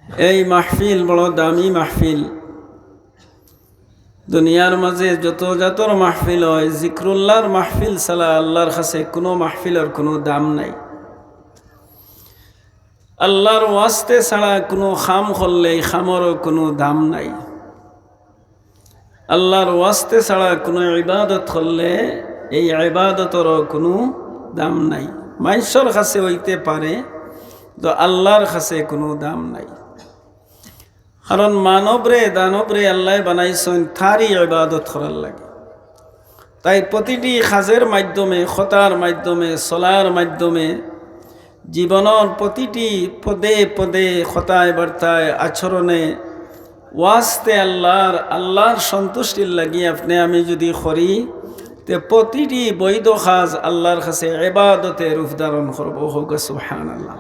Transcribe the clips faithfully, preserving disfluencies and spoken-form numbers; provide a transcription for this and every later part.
এই মাহফিল বড় দামি মাহফিল। দুনিয়ার মাঝে যত জাতর মাহফিল অয়, জিক্রুল্লাহর মাহফিল ছাড়া আল্লাহর কাছে কুনু মাহফিলর কুনু দাম নাই। আল্লাহর ওয়াস্তে ছাড়া কুনু কাম করলে এই কামরও কুনু দাম নাই। আল্লাহর ওয়াস্তে ছাড়া কুনু ইবাদত করলে এই ইবাদতরও কুনু দাম নাই। মানষর কাছে অইতে পারে, তো আল্লাহর কাছে কুনু দাম নাই। কারণ মানবরে, দানবরে আল্লায় বানাইছইন তারই ইবাদত করার লাগি। তাই প্রতিটি কাজের মাধ্যমে, কথার মাধ্যমে, চলার মাধ্যমে, জীবনর প্রতিটি পদে পদে, কথায় বার্তায়, আচরণে, ওয়াস্তে আল্লাহর, আল্লাহর সন্তুষ্টির লাগি আপনে আমি যুদি করি, তে প্রতিটি বৈধ কাজ আল্লাহর কাছে ইবাদতে রূপ ধারণ করবো। কউক্কা সুবহানাল্লাহ।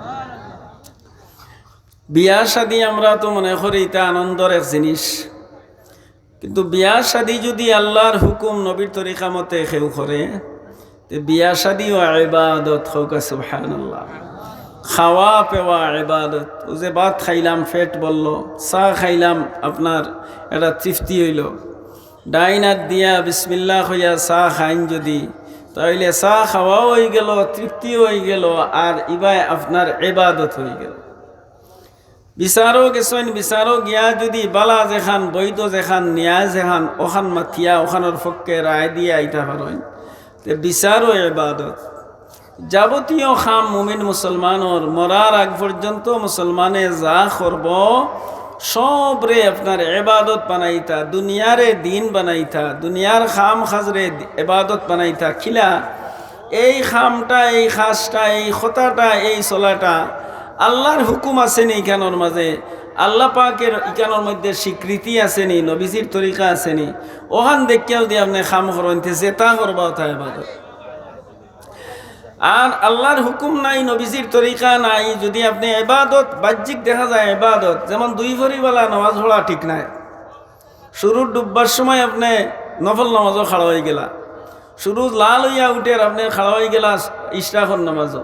বিয়া শাদী আমরা তো মনে করি ইটা আনন্দর এক জিনিস, কিন্তু বিয়া শাদী যুদি আল্লাহর হুকুম নবীর তরিকা মতে কেউ করে, তে বিয়া শাদীও ইবাদত। কউক্কা সুবহানাল্লাহ। খাওয়া পেওয়া ইবাদত। অউ যে ভাত খাইলাম, পেট ভরলো, চা খাইলাম, আপনার একটা তৃপ্তি অইলো, ডাইন আত দিয়া বিসমিল্লাহ কইয়া চা খাইন যুদি, তাইলে চা খাওয়াও অইগেলো, তৃপ্তিও অইগেলো, আর ইবায় আপনার ইবাদত অইগেলো। বিচারো গেছইন, বিচারো গিয়া যুদি বালা যেখান, বৈধ যেখান, ন্যায় যেখান, অখান মাতিয়া, অখানর পক্ষে রায় দিয়া আইতা পারইন, তে বিচারও ইবাদত। যাবতীয় কাম মুমিন মুসলমানর, মরার আগ পর্যন্ত মুসলমানে যা করবো, সবরে আপনার ইবাদত বানাইতা, দুনিয়ারে দিন বানাইতা, দুনিয়ার কাম কাজরে ইবাদত বানাইতা। কিলা? এই কামটা, এই কাজটা, এই কথাটা, এই চলাটা আল্লাহর হুকুম আছে নি ইখানর মাঝে? আল্লাহ পাকের ইখানর মধ্যে স্বীকৃতি আছে নি? নবীজির তরিকা আছে নি? অখান দেখিয়া যুদি আপনে কাম করইন, তে যেটা করবা অটা ইবাদত। আর আল্লাহর হুকুম নাই, নবীজির তরিকা নাই, যুদি আপনে ইবাদত বাহ্যিক দেখা যায় ইবাদত, যেমন দুই ফরিবালা নামাজ পড়া ঠিক নায়। সূর্য ডুববার সময় আপনে নফল নামাজো খাড়া অইগেলা, সূর্য লাল অইয়া উঠের আপনে খাড়া অইগেলা ইশরাকর নামাজো,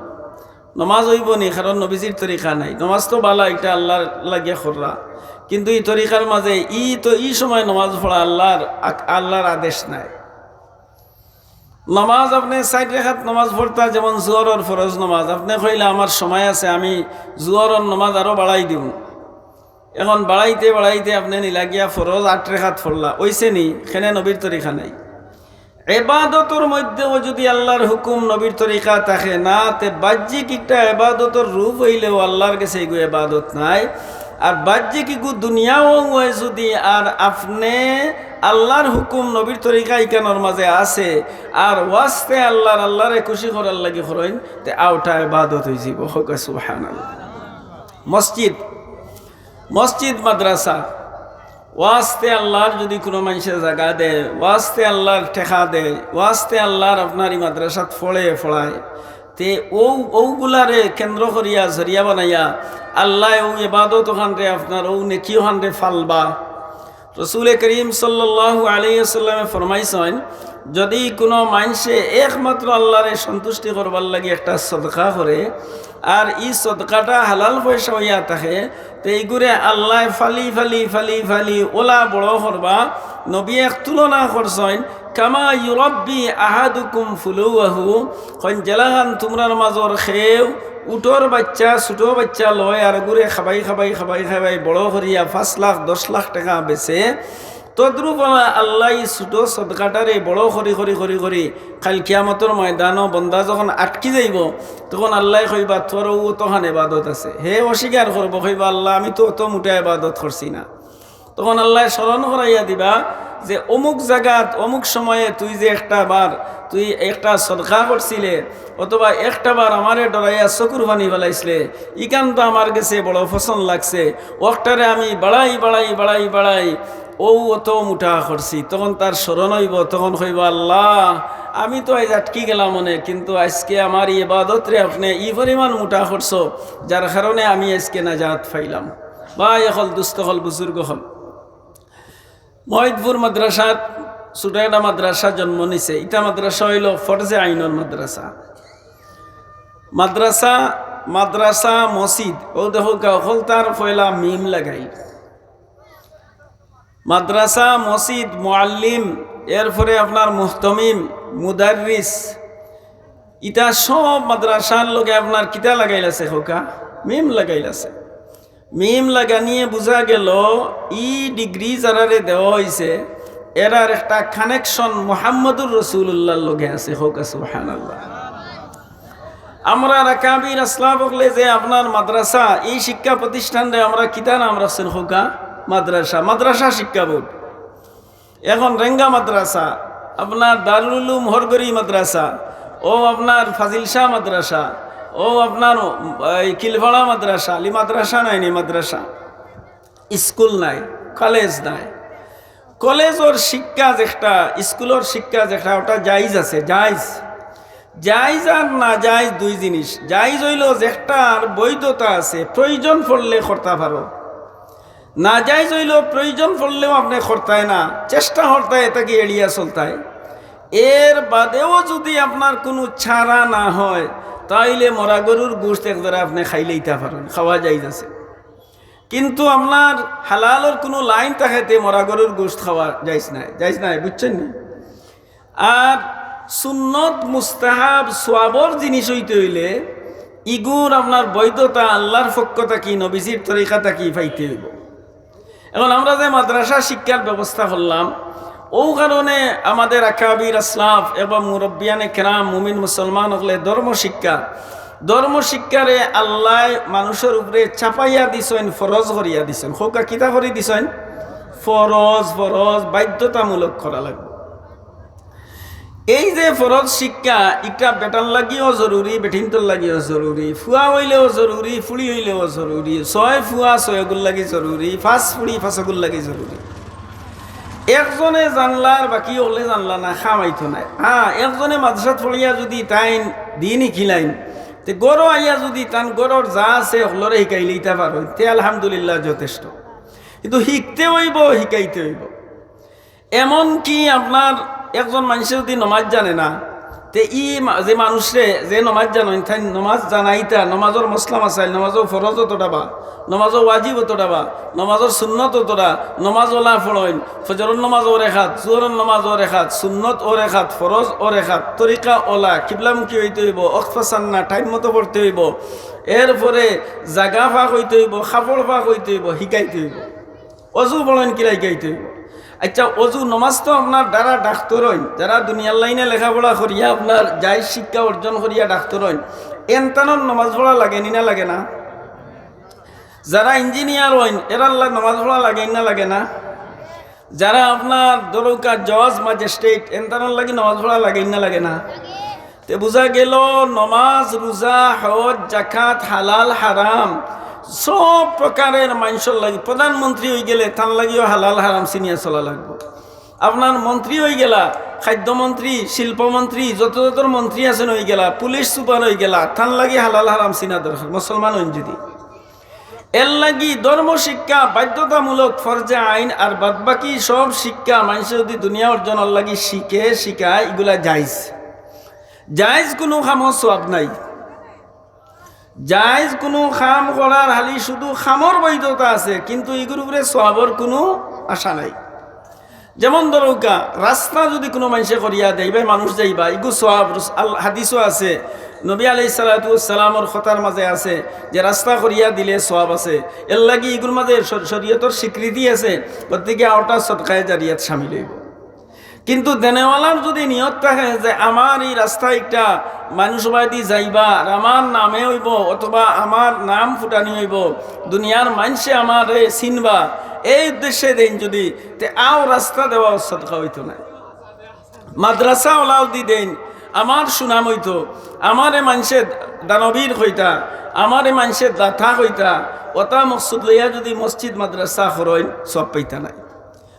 নামাজ অইবো নি? কারণ নবীজির তরিকা নাই। নামাজ তো বালা, ইটা আল্লাহর লাগিয়া কররা, কিন্তু ই তরিকার মাঝে ই তো ই সময় নামাজ পড়া আল্লাহর আক-, আল্লাহর আদেশ নাই। নামাজ আপনে চাইর রেখাত নামাজ পড়তা, যেমন জোহরর ফরজ নামাজ, আপনে কইলা আমার সময় আছে, আমি জোহরর নামাজ আরো বাড়াই দিমু। এখন বাড়াইতে বাড়াইতে আপনে নিলা গিয়া ফরজ আট রেখাত পড়লা, অইছে নি? কেনে? নবীর তরিকা নাই। ইবাদতর মধ্যেও যুদি আল্লাহর হুকুম নবীর তরিকা থাকে না, তে বাহ্যিক একটা ইবাদতর রূপ অইলেও আল্লাহর গেছে এগু ইবাদত নায়। আর বাহ্যিক এগু দুনিয়াও অয় যুদি, আর আপনে আল্লাহর হুকুম নবীর তরিকা ইখানর মাঝে আছে, আর ওয়াস্তে আল্লাহর, আল্লাহরে খুশি করার লাগি করইন, তে অউটা ইবাদত অইযিবো। কউক্কা সুবহানাল্লাহ। মসজিদ, মসজিদ মাদ্রাসা, ওয়াস্তে আল্লাহর যুদি কুনু মানষে জাগা দেয়, ওয়াস্তে আল্লাহর টেকা দেয়, ওয়াস্তে আল্লাহর আপনার ই মাদ্রাসাত পড়ে পড়ায়, তে অউ, অউগুলারে কেন্দ্র করিয়া জরিয়া বানাইয়া আল্লায় অউ ইবাদত অখানরে, আপনার অউ নেকি অখানরে ফালবা। রসুলে করিম সাল্লাল্লাহু আলাইহি ওয়াসাল্লামে ফরমাইছইন, যুদি কুনু মানষে একমাত্র আল্লাহরে সন্তুষ্টি করবার লাগি একটা সদকা করে, আর ই সদকাটা হালাল পয়সা অইয়া থাকে, তে ইগুরে আল্লায় ফালি ফালি ফালি ফালি অলা বড় করবা। নবীয়ে এক তুলনা করছইন, কামা ইউরাব্বি আহাদুকুম ফুলুয়াহু, কইন যেলাখান তুমরার মাজর কেউ উটর বাইচ্চা, ছুটো বাইচ্চা লয় আর ইগুরে খাবাই খাবাই খাবাই খাবাই বড় করিয়া পাঁচ লাখ দশ লাখ টেকা বেচে, তদ্রূপ অলা আল্লায় ই ছুটো সদকাটারে বড় করি করি করি করি কাইল কিয়ামতর ময়দানো বন্দা যখন আটকি যাইবো, তখন আল্লায় কইবা, "তোর অউ অতখান এবাদত আছে।" হে অস্বীকার করবো, কইবা, "আল্লাহ, আমি তো অত মুটা এবাদত করছি না।" তখন আল্লায় স্মরণ করাইয়া দিবা যে, "অমুক জাগাত, অমুক সময়ে তুই যে একটা বার, তুই একটা সদকা করছিলে, অথবা একটা বার আমারে ডরাইয়া চকুর পানি ফালাইছিলে, ইখান তো আমার গেছে বড় পছন্দ লাগছে, অকটারে আমি বাড়াই, বাড়াই, বাড়াই, বাড়াই, অউ অত মুটা করছি।" তখন তার স্মরণ অইবো, তখন কইবো, "আল্লাহ, আমি তো আইজ আটকি গেলাম অনে, কিন্তু আইজকে আমার ই এবাদতরে আপনে ই পরিমাণ মুটা করছো, যার কারণে আমি আইজকে নাজাত পাইলাম।" ভাই অকল, দুস্ত অকল, বুজুর্গ অকল, মহিদপুর মাদ্রাসাত ছুটো একটা মাদ্রাসা জন্ম নিছে। ইটা মাদ্রাসা অইলো ফরজে আইনর মাদ্রাসা। মাদ্রাসা মাদ্রাসা, মসজিদ, অউ দেখউক্কা, অকলতার পয়লা মিম লাগাইল। মাদ্রাসা, মসজিদ, মুআল্লিম, এরপরে আপনার মুহতমিম, মুদাররিস, ইতা সব মাদ্রাসার লগে আপনার কিতা লাগাইল আছে কউক্কা? মিম লাগাইল আছে। মিম লাগানিয়ে বুঝা গেল, ই ডিগ্রি যারারে দেওয়া অইছে, এরার একটা কানেকশন মুহাম্মদুর রাসূলুল্লাহর লগে আছে। কউক্কা সুবহানাল্লাহ। আমরার আকাবির আসলাফ অকলে যে আপনার মাদ্রাসা, ই শিক্ষা প্রতিষ্ঠানরে আমরা কিতা নাম রাখছইন কউক্কা? মাদ্রাসা, মাদ্রাসা শিক্ষা বোর্ড। এখন রেঙ্গা মাদ্রাসা, আপনার দারুল উলুম হরগরি মাদ্রাসা, অউ আপনার ফাজিল শাহ মাদ্রাসা, অউ আপনার, এই, কিলফাড়া মাদ্রাসা, ই মাদ্রাসা নায় নি, মাদ্রাসা, স্কুল নায়, কলেজ নায়। কলেজর শিক্ষা যেটা, স্কুলর শিক্ষা যেটা, ওটা জায়েজ আছে, জায়েজ। জায়েজ আর নাজায়েজ দুই জিনিস। জায়েজ অইলো যেটার বৈধতা আছে, প্রয়োজন পড়লে করতা পারো। নাজায়েজ অইলো প্রয়োজন পড়লেও আপনে করতায় না, চেষ্টা করতায়, এটাকে এড়িয়া চলতায়। এর বাদেও যদি আপনার কুনু চারা না হয়, তাইলে মরা গরুর গোশত একদারা আপনে খাইলাইতা পারইন, খাওয়া জায়েজ আছে। কিন্তু আপনার হালালর কুনু লাইন থাকতে মরা গরুর গোশত খাওয়া জায়েজ নায়, জায়েজ নায়, বুঝছইন নি? আর সুন্নত, মুস্তাহাব, সওয়াবর জিনিস অইতে অইলে ইগুর আপনার বৈধতা আল্লাহর পক্ষ থাকি, নবীজির তরিকা থাকি পাইতে অইবো। এখন আমরা যে মাদ্রাসা শিক্ষার ব্যবস্থা করলাম, অউ কারণে আমাদের আকাবির আসলাফ এবং মুরব্বিয়ানে কেরাম, মুমিন মুসলমান অকলে ধর্ম শিক্ষা, ধর্ম শিক্ষারে আল্লায় মানুষর উপরে চাপাইয়া দিছইন, ফরজ করিয়া দিছইন। কউক্কা কিতা করি দিছইন? ফরজ, ফরজ, বাধ্যতামূলক করা লাগবো। এই যে ফরজ শিক্ষা, ইটা বেটার লাগিও জরুরি, বেটিন্তর লাগিও জরুরি, ফুয়া অইলেও জরুরি, ফুড়ি অইলেও জরুরি, ছয় ফুয়া ছয়গুর লাগি জরুরি, পাঁচ ফুড়ি পাঁচগুর লাগি জরুরি। একজনে জানলা আর বাকি অকলে জানলা না, কাম অইতো নায়। হ্যাঁ, একজনে মাদ্রাসাত পড়িয়া যদি তাইন দিন হিকিলাইন, তে ঘরো আইয়া যদি তান ঘরর যা আছে অকলরে হিকাইলাইতা পারইন, তে আলহামদুলিল্লাহ যথেষ্ট। কিন্তু হিকতে অইবো, হিকাইতে অইবো। এমনকি আপনার একজন মানষে যদি নমাজ জানে না, তে ই মা-, যে মানুষরে, যে নমাজ জানইন, তাইন নমাজ জানাইতা, নমাজর মসলা মাসাইল, নমাজর ফরজ অতটা বা, নমাজর ওয়াজিব অতটা বা, নমাজর সুন্নত অতটা, নমাজ অলা পড়ইন, ফজরর নমাজ অউ রেখাত, জোহরর নমাজ অউ রেখাত, সুন্নত অউ রেখাত, ফরজ অউ রেখাত, তরিকা অলা, কিবলামুখী অইতে অইবো, অক্ত পাচান না, টাইম মতো পড়তে অইবো, এরপরে জাগা পাক অইতে অইবো, কাপড় পাক অইতে অইবো, হিকাইতে অইবো। অজু পড়ইন কিলা হিকাইতে অইবো। আচ্ছা, অজু নমাজ তো আপনার যারা ডাক্তর অইন, যারা দুনিয়ার লাইনে লেখাপড়া করিয়া আপনার জায়েজ শিক্ষা অর্জন করিয়া ডাক্তর অইন, এনতানর নমাজ পড়া লাগে নি না লাগে না? যারা ইঞ্জিনিয়ার অইন, এরার লাগি নমাজ পড়া লাগে নি না লাগে না? যারা আপনার ধরউক্কা জজ, ম্যাজিস্ট্রেট, এনতানর লাগি নমাজ পড়া লাগে নি না লাগে না? তে বুঝা গেল, নমাজ, রোজা, হজ, জাকাত, হালাল, হারাম, সব প্রকারের মানষর লাগি, প্রধানমন্ত্রী অইগেলে তান লাগিও হালাল হারাম চিনিয়া চলা লাগবো। আপনার মন্ত্রী অইগেলা, খাদ্যমন্ত্রী, শিল্পমন্ত্রী, যত যত মন্ত্রী আছইন অইগেলা, পুলিশ সুপার অইগেলা, তান লাগি হালাল হারাম চিনা দরকার, মুসলমান অইন যদি। এর লাগি ধর্ম শিক্ষা বাধ্যতামূলক, ফরজে আইন, আর বাদ বাকি সব শিক্ষা মানষে যদি দুনিয়া অর্জনর লাগি শিখে, শিখায়, ইগুলা জায়েজ। জায়েজ কুনু কামো সওয়াব নাই। জায়েজ কুনু কাম করার খালি শুধু কামর বৈধতা আছে, কিন্তু ইগুর উপরে সওয়াবর কুনু আশা নাই। যেমন ধরউক্কা, রাস্তা যদি কুনু মানষে করিয়া দেয়, ইবায় মানুষ যাইবা, ইগু সওয়াব, রস-, আল-, হাদিসও আছে, নবী আলাইহিস সালাতু ওয়াস সালামর কথার মাঝে আছে যে রাস্তা করিয়া দিলে সওয়াব আছে। এর লাগি ইগুর মাঝে শ-, শরীয়তর স্বীকৃতি আছে, গতিকে অটা সদকায়ে জারিয়াত শামিল অইবো। কিন্তু দেনেওয়ালার যদি নিয়ত থাকে যে আমার ই রাস্তা একটা মানুষ বায়দি যাইবা আর আমার নামে অইবো অথবা আমার নাম ফুটানি অইবো, দুনিয়ার মানষে আমারে চিনবা, এই উদ্দেশ্যে দেইন যদি, তে অউ রাস্তা দেওয়া সদকা অইতো নায়। মাদ্রাসা অলাও দি দেইন, আমার সুনাম অইতো, আমারে মানষে দানবীর কইতা, আমারে মানষে দাতা কইতা, অটা মকসুদ লইয়া যদি মসজিদ মাদ্রাসা করইন, সওয়াব পাইতা নায়।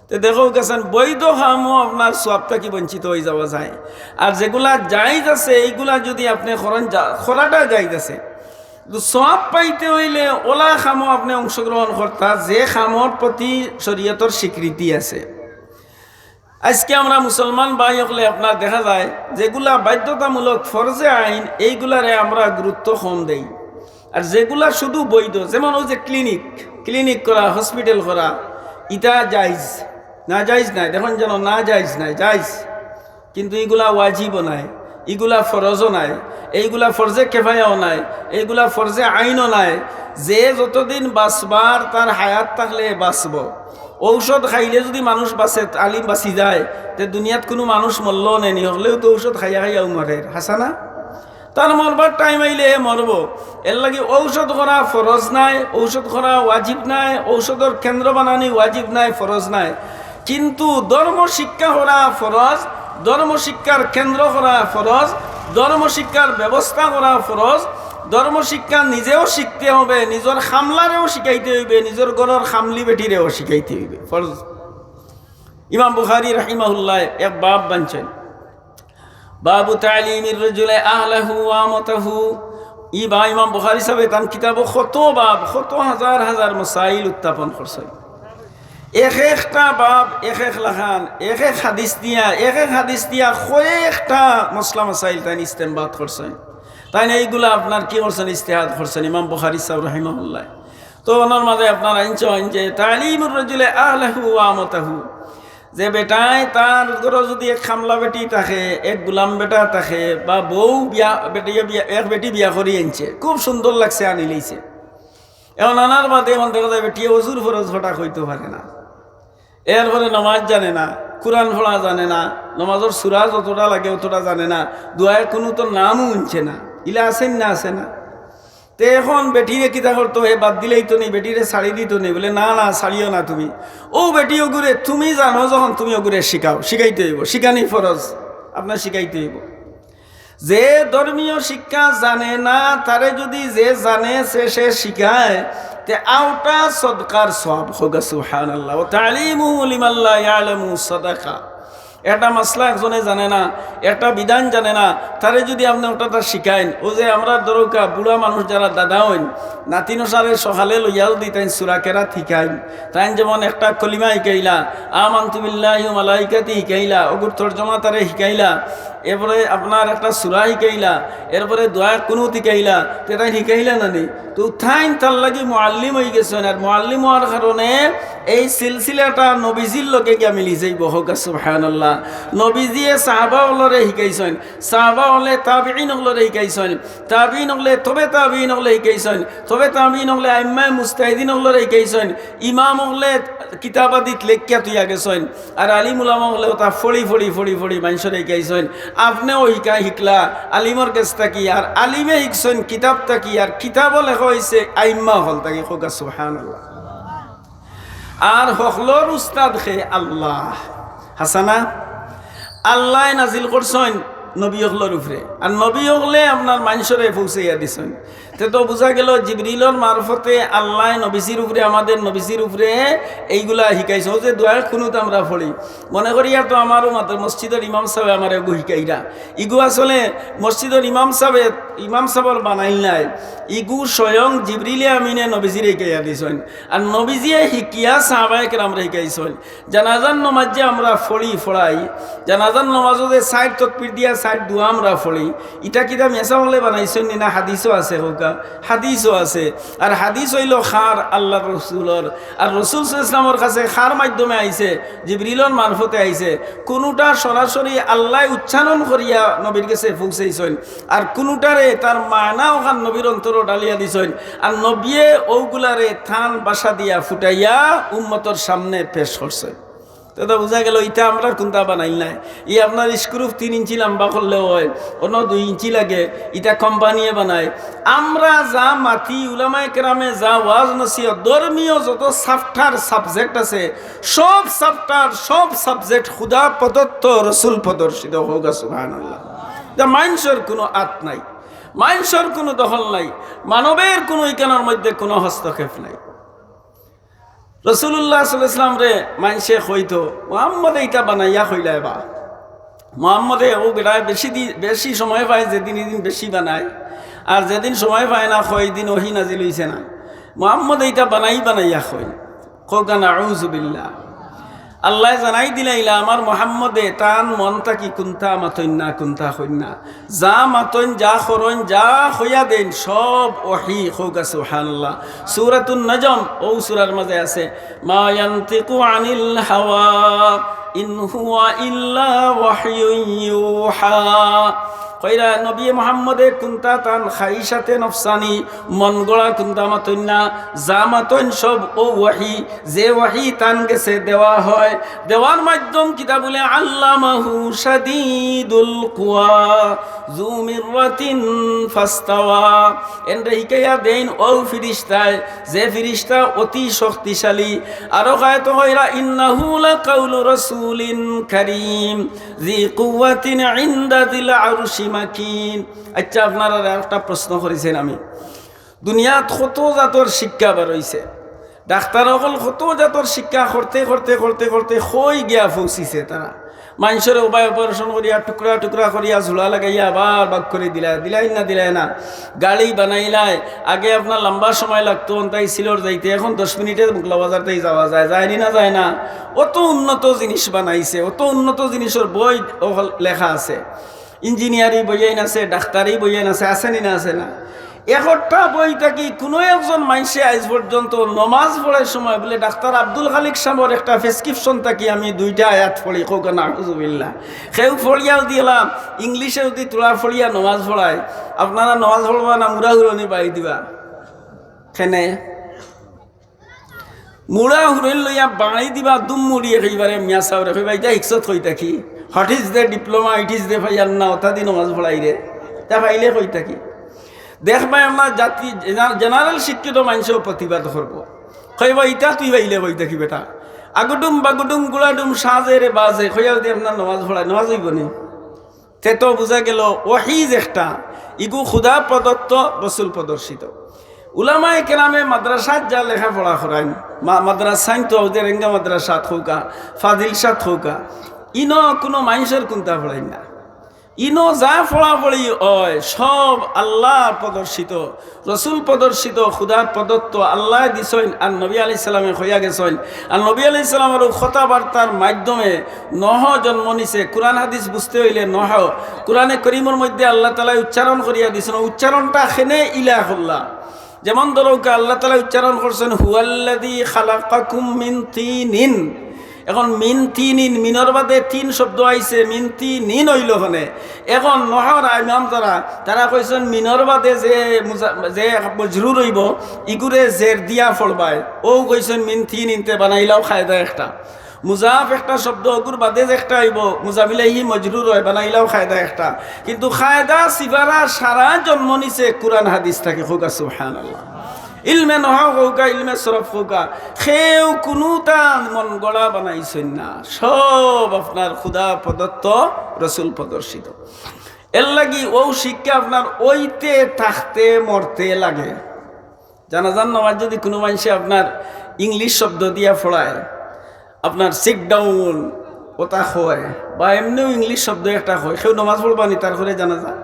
তে দেখউক্কা, বৈধ কামও আপনার সওয়াব থাকি বঞ্চিত অই যাওয়া যায়। আর যেগুলা জায়েজ আছে, এইগুলা যদি আপনে করইন, জা-, করাটা জায়েজ আছে। কিন্তু সওয়াব পাইতে অইলে অলা কামও আপনে অংশগ্রহণ করতা, যে কামর প্রতি শরীয়তর স্বীকৃতি আছে। আজকে আমরা মুসলমান ভাই অকলে আপনার দেখা যায় যেগুলা বাধ্যতামূলক ফরজে আইন, এইগুলারে আমরা গুরুত্ব কম দেই। আর যেগুলা শুধু বৈধ, যেমন অউ যে ক্লিনিক, ক্লিনিক করা, হসপিটাল করা, ইতা জায়েজ, না জায়েজ নায়, দেখইন যেন না জায়েজ নায়, জায়েজ। কিন্তু ইগুলা ওয়াজিবও নায়, ইগুলা ফরজও নায়, এইগুলা ফরজে কেফায়াও নায়, এইগুলা ফরজে আইনও নায়। যে যতদিন বাঁচবার, তার হায়াত থাকলে বাঁচবো। ঔষধ খাইলে যুদি মানুষ বাঁচে, আলিম বাঁচি যায়, তে দুনিয়াত কুনু মানুষ মরলো নেনি, হকলেউ তো ঔষধ খাইয়া খাইয়াউ মরের, হাছা না? তার মরবার টাইম আইলে হে মরবো। এরলাগি ঔষধ করা ফরজ নায়, ঔষধ করা ওয়াজিব নায়, ঔষধর কেন্দ্র বানানি ওয়াজিব নায়, ফরজ নায়। কিন্তু ধর্ম শিক্ষা করা ফরজ, ধর্ম শিক্ষার কেন্দ্র করা ফরজ, ধর্ম শিক্ষার ব্যবস্থা করা ফরজ। ধর্ম শিক্ষা নিজেও শিখতে হবে, নিজর খামলারেও শিখাইতে অইবে, নিজর ঘরর খামলি বেটিরেও শিখাইতে অইবে, ফরজ। ইমাম বুখারী রাহিমাহুল্লাহ এক বাব বানছেন, বাবু তালিমির রাজুলে আহলাহু ওয়া আমাতাহু। ই বা ইমাম বুখারী সাহেবে তান কিতাবো কত বাব, কত হাজার হাজার মাসাইল উত্থাপন করছেন। এক একটা বাব এক এক লাখান, এক এক হাদিস দিয়া, এক এক হাদিস দিয়া কয়েকটা মাসলা মাসাইল তাইন ইস্তেমবাত করছেন। তাইন এইগুলা আপনার কি করছেন? ইস্তেহাদ করছেন ইমাম বুখারী সাহেব রাহিমাহুল্লাহ। তো ওনার মাঝে আপনার আনছেন যে তালিমুর রাজুলে আহলাহু ওয়া আমাতাহু, যে বেটায় তার ঘরো যুদি এক খামলা বেটি থাকে, এক গুলাম বেটা থাকে, বা বউ বিয়া, বেটি বিয়া, এক বেটি বিয়া করি আনছে, খুব সুন্দর লাগছে, আনি লইছে। এখন আনার বাদে এখন দেখা যায় বেটিয়ে অজুর ফরজ হঠাৎ কইতো পারে না, এরপরে নমাজ জানে না, কুরআন পড়া জানে না, নমাজর সূরা যতটা লাগে অতটা জানে না, দোয়ায়ে কুনুতর নামও হুনছে না, ইলা আছেন না, আছে না? তে এখন বেটিরে কিতা করতো? হে বাদ দিলাইতো নি, বেটিরে ছাড়ি দিতো নি? বলে, "না, না, ছাড়িও না তুমি।" ও বেটি ওগুরে, তুমি জানো যখন, তুমি ওগুরে শিখাও, শিখাইতে অইবো, শিখানি ফরজ, আপনার শিখাইতে অইবো। যে ধর্মীয় শিক্ষা জানে না, তারে যুদি যে জানে সে, সে শিখায়, তে অউটা সদকার সওয়াব। কউক্কা সুবহানাল্লাহ। ওয়া তালিমুহু লিমান লা ইয়ালামু সাদাকা। একটা মাসলা একজনে জানে না, একটা বিধান জানে না, তারে যুদি আপনে ওটা তার শিখাইন, ও যে আমরা ধরউক্কা বুড়া মানুষ যারা দাদা অইন, নাতিন অকলরে সকালে লইয়া যুদি তাইন সূরা কেরাত শিখাইন, তাইন যেমন একটা কলিমা শিখাইলা, আমানতু বিল্লাহি ওয়া মালাইকাতি শিখাইলা, ওগুর তর্জমা তারে শিখাইলা, এরপরে আপনার একটা সূরা শিখাইলা, এরপরে দোয়া কুনুত শিখাইলা, তে তাইন শিখাইলা না নি? তো তাইন তার লাগি মুআল্লিম অইগেছইন, আর মুআল্লিম অওয়ার কারণে এই সিলসিলাটা নবীজির লগে গিয়া মিলি যাইবো। কউক্কা সুবহানাল্লাহ। নবীজিয়ে সাহাবা অকলরে শিখাইছইন, সাহাবা অকলে তাবিঈন অকলরে শিখাইছইন, তাবিঈন অকলে তবে তাবিঈন অকলে শিখাইছইন, তবে তাবিঈন অকলে আইম্মায়ে মুজতাহিদিন অকলরে শিখাইছইন, ইমাম অকলে কিতাবাদিত লেখিয়া থইয়া গেছইন, আর আলিম উলামা অকলে ওটা ফড়ি ফড়ি ফড়ি ফড়ি মানষরে শিখাইছইন। আপনেও শিকা শিখলা আলিমর গেছ থাকি, আর আলিমে শিখছইন কিতাব থাকি, আর কিতাবো লেখা অইছে আইম্মা অকল থাকি। কউক্কা সুবহানাল্লাহ। আর হকলর উস্তাদ কে? আল্লাহ। হাছা না? আল্লায় নাজিল করছইন নবী অকলর উপরে, আর নবী অকলে আপনার মানষরে পৌঁছাইয়া দিছইন। তে তো বুঝা গেল জিবরিলর মারফতে আল্লায় নবীজির উপরে, আমাদের নবীজির উপরে এইগুলা শিখাইছে। ও যে দোয়ায়ে কুনুত আমরা পড়ি, মনে করি আর তো আমারও মাত্র মসজিদর ইমাম সাহেব আমারে এগু শিখাইরা। ইগু আসলে মসজিদর ইমাম সাহেব, ইমাম সাহেবর বানাইল নায়, ইগু স্বয়ং জিবরিলে আমিনে নবীজিরে শিখাইয়া দিছইন। আর নবীজিয়ে শিখিয়া সাহাবায়ে কেরামরে শিখাইছইন। জানাজার নমাজ যে আমরা পড়ি, পড়াই, জানাজার নমাজো যে ষাইট তকবির দিয়া ষাইট দোয়া আমরা পড়ি, ইটা কিতা মেসাব অকলে বানাইছইন নি? না, হাদিসো আছে। কউক্কা, হাদিসো আছে। আর হাদিস অইলো কার? আল্লার রসুলর। আর রসুল সাল্লাল্লাহু আলাইহি ওয়াসাল্লামর কাছে কার মাধ্যমে আইছে? জিবরিলর মারফতে আইছে। কুনুটা সরাসরি আল্লায় উচ্চারণ করিয়া নবীর গেছে পৌঁছাইছইন, আর কুনুটারে তার মানা অখান নবীর অন্তরো ঢালিয়া দিছইন, আর নবিয়ে অগুলারে তান ভাষা দিয়া ফুটাইয়া উম্মতর সামনে পেশ করছইন। তে তো বুঝা গেল, ইটা আমরার কুন্তা বানাইল নায়। ই আপনার স্ক্রুপ তিন ইঞ্চি লাম্বা করলেও অয়, অনো দুই ইঞ্চি লাগে, ইটা কোম্পানিয়ে বানায়। আমরা যা মাতি, উলামায়ে কেরামে যা ওয়াজ নসিহত, ধর্মীয় যত সাফটার সাবজেক্ট আছে, সব সাফটার, সব সাবজেক্ট খুদা প্রদত্ত, রসুল প্রদর্শিত। কউক্কা সুবহানাল্লাহ। ইটা মানষর কুনু আত নাই, মানষর কুনু দখল নাই, মানবের কুনু ইখানর মধ্যে কুনু হস্তক্ষেপ নাই। রসুলুল্লাহ সাল্লাল্লাহু আলাইহি ওয়াসাল্লামরে মানষে কইতো, "মুহাম্মদে ইটা বানাইয়া কইলা এবা।" মুহাম্মদে ও বেটায় বেশি দি-, বেশি সময় পায়, যেদিন ইদিন বেশি বানায়, আর যেদিন সময় পায় না, কয় দিন ওহি নাজিল অইছে না। মুহাম্মদে ইটা বানাই বানাইয়া কইন। কউক্কা নাউজুবিল্লাহ। আল্লায় জানাই দিলাইলা আমার মুহাম্মদে তান মন থাকি কুন্তা মাতইন না, কুন্তা কইন না। যা মাতইন, যা করইন, যা কইয়া দেইন, সব ওহী। কউক্কা সুবহানাল্লাহ। সূরাতুন নজম, অউ সূরার মাঝে আছে, "মা ইয়ানতিকু আনিল হাওয়া, ইন হুয়া ইল্লা ওয়াহয়ুন ইউহা।" কইরা নবী মুহাম্মদে কুন্তা তান খাইশাতে নফসানি, মন গড়া কুন্তা মাতইন না, যা মাতইন সব অউ ওহী। যে ওহী তান গেছে দেওয়া হয়, দেওয়ার মাধ্যম কিতা বুলে, "আল্লামাহু শাদীদুল কুওয়া, যু মিররাতিন ফাস্তাওয়া।" এনরে হিকাইয়া দেইন অউ ফিরিস্তায়, যে ফিরিস্তা অতি শক্তিশালী। আরো কয় তো কইরা, "ইন্নাহু লাকাউলু রাসূলিন কারীম, যি কুওয়াতিন ইনদা যিল আরশি মাকিন।" আচ্ছা, আপনারারে একটা প্রশ্ন করিছইন আমি, দুনিয়াত কত জাতর শিক্ষা বার অইছে, ডাক্তার অকল কত জাতর শিক্ষা করতে করতে করতে করতে কই গিয়া পৌঁছিছে তারা। মানষরে উবায় operation করিয়া, টুকরা টুকরা করিয়া, জুড়া লাগাইয়া আবার বাগ করি দিলা, দিলাইন না, দিলাইন না। গাড়ি বানাইলায়, আগে আপনার লম্বা সময় লাগতো অন্তাই সিলর যাইতে, এখন দশ মিনিটে মুকলা বাজার থাকি যাওয়া যায়, যায়নি না, যায় না? অত উন্নত জিনিস বানাইছে, অত উন্নত জিনিসর বই অকল লেখা আছে। ইঞ্জিনিয়ারি বইয়াইন আছে, ডাক্তারি বইয়াইন আছে, আছেনি না, আছে না? একটা বই থাকি কুনু একজন মানষে আইজ পর্যন্ত নমাজ পড়ার সময় বুলে ডাক্তার আব্দুল খালিক সাবর একটা prescription থাকি আমি দুইটা আয়াত পড়ি, কউক্কা নাউজুবিল্লাহ। কেউ পড়িয়াও দিলাম, ইংলিশে যদি থুড়া পড়িয়া নমাজ পড়ায়, আপনারা নমাজ পড়বা না মুড়া হুরনি বাড়ি দিবা? কেনে? মুড়া হুরইন লইয়া বাড়ি দিবা, দুম মুড়ি একেবারে মিয়া সাবরে কইবা, "ইটা হিকছত কই থাকি? What is the diploma? It is the ফাইয়ার না, অতাদি নমাজ পড়াইরে। তা পাইলে কই থাকি?" দেখবায় আমরা জাতি, জেনা-, general শিক্ষিত মানষেও প্রতিবাদ করবো। কইবা, "ইটা তুই পাইলে কই থাকি বেটা? আগুডুম বাগুডুম গুড়াডুম সাজে রে বাজে, কইয়া যদি আপনার নমাজ পড়ায়, নমাজ অইবো নি?" তে তো বুঝা গেল, ওহী যেটা, ইগু খুদা প্রদত্ত, রসুল প্রদর্শিত। উলামায়ে কেরামে মাদ্রাসাত যা লেখাপড়া করাইন, মা-, মাদ্রাসাইন তো ওদের রেঙ্গা মাদ্রাসাত কউক্কা, ফাজিলসাত কউক্কা, ইনো কুনু মানষর কুন্তা পড়াইন না। ইনো যা পড়াপড়ি অয়, সব আল্লাহ প্রদর্শিত, রসুল প্রদর্শিত, খুদার প্রদত্ত, আল্লায় দিছইন, আর নবী আলাইহিস সালামে কইয়া গেছইন। আর নবী আলাইহিস সালামর কথাবার্তার মাধ্যমে নূহ জন্ম নিছে। কুরআন হাদিস বুঝতে অইলে নূহ, কুরআনে করিমর মধ্যে আল্লাহ তাআলায় উচ্চারণ করিয়া দিছইন, উচ্চারণটা কেনে ইলা করলা। যেমন ধরউক্কা আল্লাহ তাআলায় উচ্চারণ করছইন, "হুয়াল্লাযী খালাকাকুম মিন তিনিন।" এখন মিন তিনিন, মিনর বাদে তিন শব্দ আইছে, মিন তিনিন অইলো কেনে। এখন নূহর ইমাম যারা, তারা কইছইন মিনর বাদে যে মুজা-, যে মজরুর অইবো, ইগুরে জের দিয়া পড়বায়। অউ কইছইন মিন তিনিন, তে বানাইলাও কায়দা একটা। মুজাফ একটা শব্দ, অগুর বাদে যে একটা অইবো, মুজাফ ইলাইহি মজরুর অয়, বানাইলাও কায়দা একটা। কিন্তু কায়দা সিফারা সারা জন্ম নিছে কুরআন হাদিস থাকি, কউক্কা সুবহানাল্লাহ। ইলমে নহউ কউক্কা, ইলমে সরফ কউক্কা, কেউ কুনুতা মন গড়া বানাইছইন না, সব আপনার খুদা প্রদত্ত, রসুল প্রদর্শিত। এরলাগি অউ শিক্ষা আপনার অইতে থাকতে মরতে লাগে। জানাজার নামাজ যদি কুনু মানষে আপনার ইংলিশ শব্দ দিয়া পড়ায়, আপনার sit down, ওটা কয়, বা এমনেও ইংলিশ শব্দ একটা কয়, কেউ নামাজ পড়বা নি তার ঘরে জানাজা?